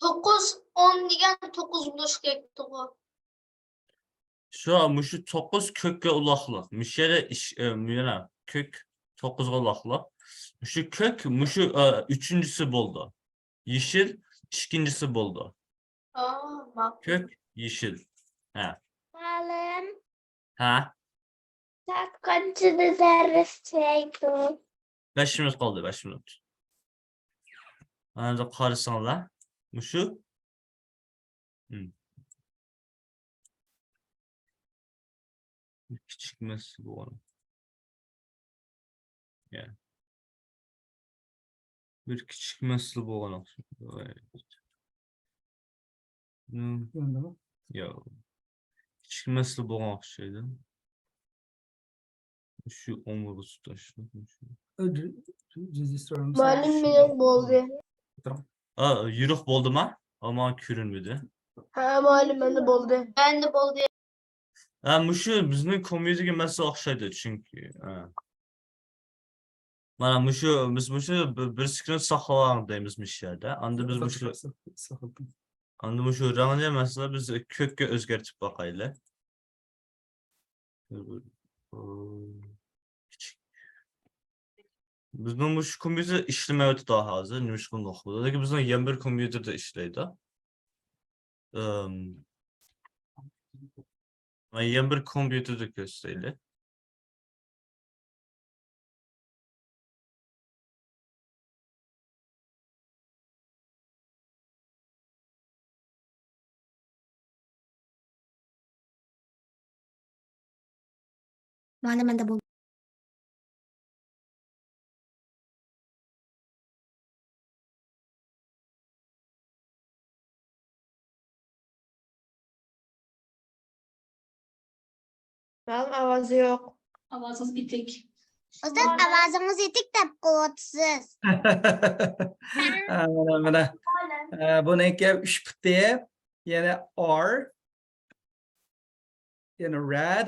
توققۇز، ئون دېگەن توققۇز بولۇشى كېرەك، توغرا. شۇ، مۇشۇ توققۇز كۆككە ئۇلاقلىق. مۇشۇ يەردە ئىش، ئە، يەنە كۆك توققۇزغا ئۇلاقلىق. مۇشۇ كۆك، مۇشۇ، ئە، ئۈچىنچىسى بولدى. يېشىل ئىككىنچىسى بولدى. ئا، ماقۇل. كۆك، يېشىل. ھە. مۇئەللىم. ھە؟ سائەت قانچىدا دەرس باشلايدۇ؟ بەش مىنۇت قالدى، بەش مىنۇت. ئەمدى قارىساڭلار، مۇشۇ. ھىم. كىچىك مەسىلە بولغان. يا. بىر كىچىك مەسىلە بولغان ئوخشايدۇ. ھىم. ياندىمۇ؟ يا. كىچىك مەسىلە بولغان ئوخشايدۇ. شۇ ئومۇرغا تۇتاش. مۇئەللىم، مېنىڭ بولدى. ئا، يورۇق بولدىما؟ ئا، ماڭا كۆرۈنمىدى. ھە، مۇئەللىم، مەندە بولدى. مەندە بولدى. ھە، مۇشۇ بىزنىڭ كومپيۇتېرگە مەسىلە ئوخشايدۇ، چۈنكى. ھە. مانا مۇشۇ، بىز مۇشۇ بىر، بىر سېكۇنت ساقلىۋالاڭ دەيمىز مۇشۇ يەردە. ئاندىن بىز مۇشۇ، ئاندىن مۇشۇ رەڭنى، مەسىلەن، بىز كۆككە ئۆزگەرتىپ باقايلى. كىچىك. بىزنىڭ مۇشۇ كومپيۇتېر ئىشلىمەيۋاتىدۇ ھازىر، نېمىشقا ئۇنداق بولىدۇ؟ لېكىن بىزنىڭ يەنە بىر كومپيۇتېردا ئىشلەيدۇ. ئىم، مانا يەنە بىر كومپيۇتېردا كۆرسىتەيلى. مۇئەللىم، مەندە بولدى. مۇئەللىم، ئاۋازى يوق. ئاۋازىڭىز پېتىك. ئۇستاز، ئاۋازىڭىز يېتىك دەپ قويۇۋاتىسىز. ھە، مانا، مانا. ھە، بۇنىڭكى ئۈچ پۇتى، يەنى R، يەنى red,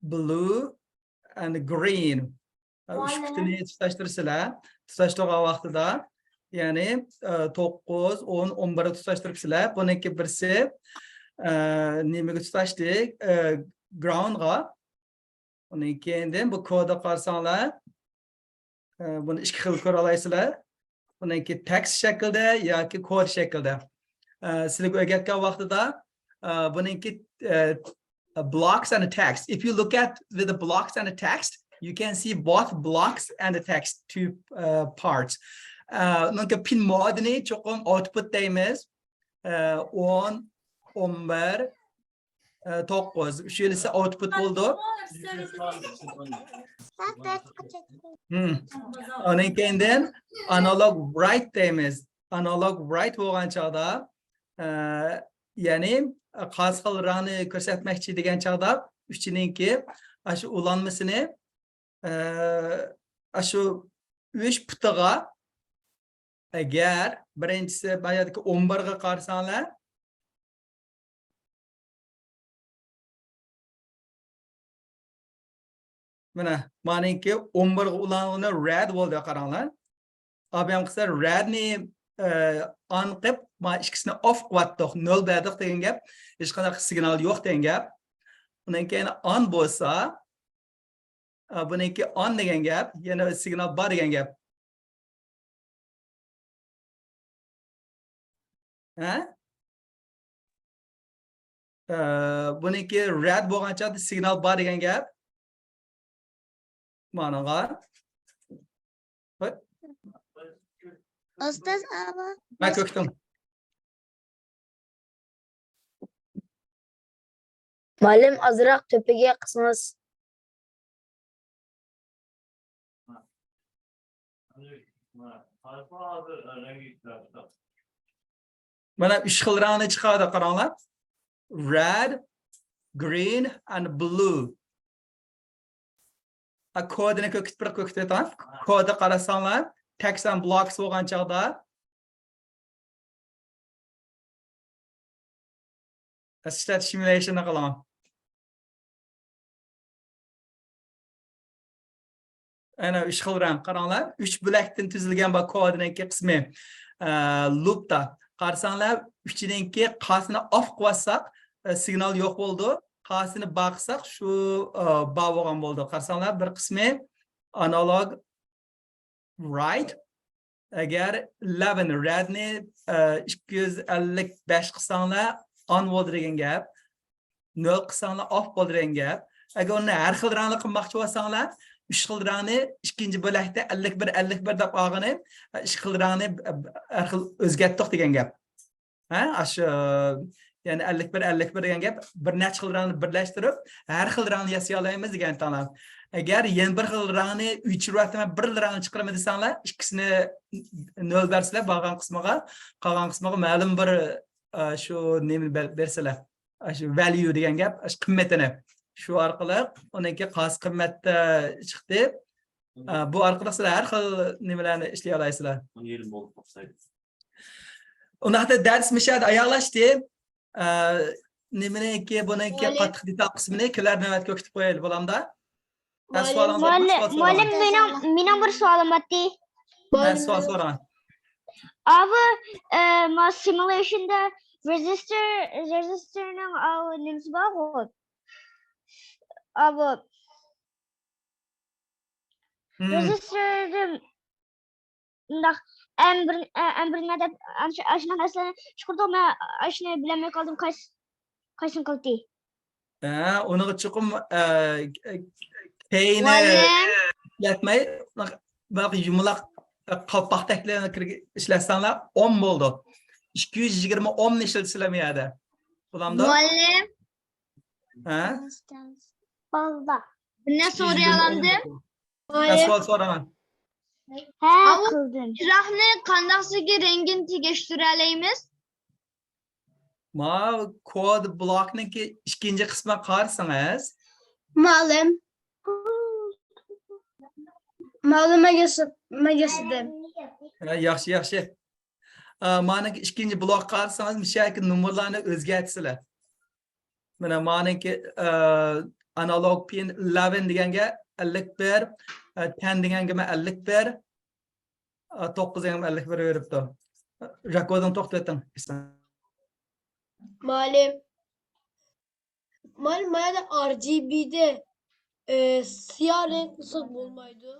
blue and green. ئۈچ پۇتىنى تۇتاشتۇرىسىلەر. تۇتاشتۇرغان ۋاقتىدا، يەنى، ئە، توققۇز، ئون، ئون بىرنى تۇتاشتۇرۇپسىلەر. بۇنىڭكى بىرسى، ئە، نېمىگە تۇتاشتى؟ ئە، groundغا. ئۇنىڭ كېيىندىن بۇ كودغا قارىساڭلار، ئە، بۇنى ئىككى خىل كۆرەلايسىلەر. بۇنىڭكى تېكىست شەكلىدە ياكى كود شەكلىدە. ئە، سىلەرگە ئۆگەتكەن ۋاقتىدا، ئە، بۇنىڭكى، ئە، blocks and text. If you look at with the blocks and the text, you can see both blocks and the text two, uh, parts. ئە، ئۇنىڭكى پىن مودىنى چوقۇم ئاۋتپۇت دەيمىز. ئە، ئون، ئون بىر، ئە، توققۇز. ئۈچىنچىسى ئاۋتپۇت بولىدۇ. ھىم. ئۇنىڭ كېيىندىن ئانالوگ رايت دەيمىز. ئانالوگ رايت بولغان چاغدا، ئە، يەنى قايسى خىل رەڭنى كۆرسەتمەكچى دېگەن چاغدا ئۈچىنىڭكى ئاشۇ ئۇلانمىسىنى، ئە، ئاشۇ ئۈچ پۇتىغا، ئەگەر بىرىنچىسى بايادىكى ئون بىرغا قارىساڭلار، مانا، مانىڭكى ئون بىرغا ئۇلانغىنى رەد بولدى، قاراڭلار. ئابىيام قىلسا رەدنى، ئە، ئان قىلىپ، ما ئىككىسىنى ئوف قىلىۋاتتۇق، نۆل بەردۇق دېگەن گەپ. ھېچقانداق سىگنال يوق دېگەن گەپ. ئۇنىڭ كېيىن ئان بولسا، ئە، بۇنىڭكى ئان دېگەن گەپ، يەنە سىگنال بار دېگەن گەپ. ھە؟ ئە، بۇنىڭكى رەد بولغان چاغدا سىگنال بار دېگەن گەپ. مانىغا. ھوي. ئۇستاز ئاۋا. مەن كۆكتۈم. مۇئەللىم، ئازراق تۆپىگە قىسىڭىز. مانا ئۈچ خىل رەڭنى چىقاردى، قاراڭلار. Red, green and blue. ھە، كودىنى كۆكۈت، بىر كۆكۈتۈۋېتىڭ. كودى قارىساڭلار، text and blocks بولغان چاغدا ئىشلەت سىمۇليېيشننى قىلىڭ. ئەنە ئۈچ خىل رەڭ، قاراڭلار. ئۈچ بۆلەكتىن تۈزۈلگەن بۇ كودىنىڭكى قىسمى، ئە، لۇپتا. قارىساڭلار، ئۈچىنىڭكى قاسىنى ئاف قىلىۋاتساق، ئە، سىگنال يوق بولىدۇ. قاسىنى بار قىلساق، شۇ، ئە، بار بولغان بولىدۇ. قارىساڭلار، بىر قىسمى ئانالوگ رايت. ئەگەر ئېلېۋېن رەدنى، ئە، ئىككى يۈز ئەللىك بەش قىلساڭلار، ئان بولدى دېگەن گەپ. نۆل قىلساڭلار، ئاف بولدى دېگەن گەپ. ئەگەر ئۇنى ھەر خىل رەڭلىك قىلماقچى بولساڭلار، ئۈچ خىل رەڭنى ئىككىنچى بۆلەكتە ئەللىك بىر، ئەللىك بىر دەپ ئالغىنى، ئىككى خىل رەڭنى، ئە، ھەر خىل ئۆزگەرتتۇق دېگەن گەپ. ھە، ئاشۇ، يەنى ئەللىك بىر، ئەللىك بىر دېگەن گەپ، بىر نەچچە خىل رەڭنى بىرلەشتۈرۈپ، ھەر خىل رەڭنى ياسىيالايمىز دېگەن تاڭلار. ئەگەر يەنە بىر خىل رەڭنى ئۆچۈرۈۋەتىمەن، بىرلا رەڭنى چىقىرىمەن دېسەڭلار، ئىككىسىنى نۆل بەرسىلەر، بارغان قىسمىغا، قالغان قىسمىغا مەلۇم بىر، ئە، شۇ نېمىنى بەر-، بەرسىلەر. ئاشۇ ۋەليۇ دېگەن گەپ، ئاشۇ قىممىتىنى. شۇ ئارقىلىق ئۇنىڭكى قاسى قىممەتتە چىقتى. ئە، بۇ ئارقىلىق سىلەر ھەر خىل نېمىلەرنى ئىشلىيالايسىلەر. ئۇنداقتا دەرس مۇشۇ يەردە ئاياغلاشتى. ئە، نېمىنىڭكى، بۇنىڭكى قاتتىق دېتال قىسمىنى كېلەر نۆۋەتكە كۆكۈتۈپ قويايلى، بولامدا؟ ھە، سوئالىڭىز بارمۇ؟ مۇئەللىم، سوئال سوراڭ. مۇئەللىم، مېنىڭ، مېنىڭ بىر سوئالىم بار ئىدى. ھە، سوئال سوراڭ. ئاۋۇ، ئە، ما سىمۇليېيشندا رېزىستور، رېزىستورنىڭ ئاۋۇ نېمىسى بارغۇ؟ ئاۋۇ. رېزىستوردىن مۇنداق، ئەم بىر، ئە، ئەم بىر نېمە دەپ، ئاشۇ، ئاشۇنداق نەرسىلەرنى چىقىردۇق، مەن ئاشۇنى بىلەلمەي قالدىم، قايسى، قايسىنى قىلدى؟ ھە، ئۇنىڭغا چوقۇم، ئە، كەينى ئىشلەتمەي، بۇنداق يۇمىلاق قالپاقتەكلەرنى كىرگە-، ئىشلەتسەڭلار، ئوم بولىدۇ. ئىككى يۈز يىگىرمە ئومنى ئىشلىتىسىلەر بۇ يەردە. بولامدۇ؟ مۇئەللىم. ھە؟ باللا. بىر نەرسە سورىيالايمدىم؟ ھە، سوئال سوراڭ. ھە، ئاۋۇ قىلدىم. چىراغنى قانداقسىكى رەڭگىنى تېگىشتۈرەلەيمىز؟ ما كود بلوكنىڭكى ئىككىنچى قىسمىغا قارىسىڭىز. مۇئەللىم. مەلۇم، مەن ياسا-، مەن ياسىدىم. ھە، ياخشى، ياخشى. ئا، مانىڭكى ئىككىنچى بلوكقا قارىسىڭىز، مۇشۇ يەردىكى نومۇرلارنى ئۆزگەرتىسىلەر. مانا مانىڭكى، ئا، ئانالوگ پىن ئەللىك بىر دېگەنگە ئەللىك بىر، ئا، تەن دېگەنگە مەن ئەللىك بىر، ئا، توققۇز دېگەنگە ئەللىك بىر بېرىپتۇ. رېكوردىڭ توختىتىڭ. مۇئەللىم، مانا مانا ئار جى بىدە، ئە، سىياھ رەڭ قىلساق بولمايدۇ.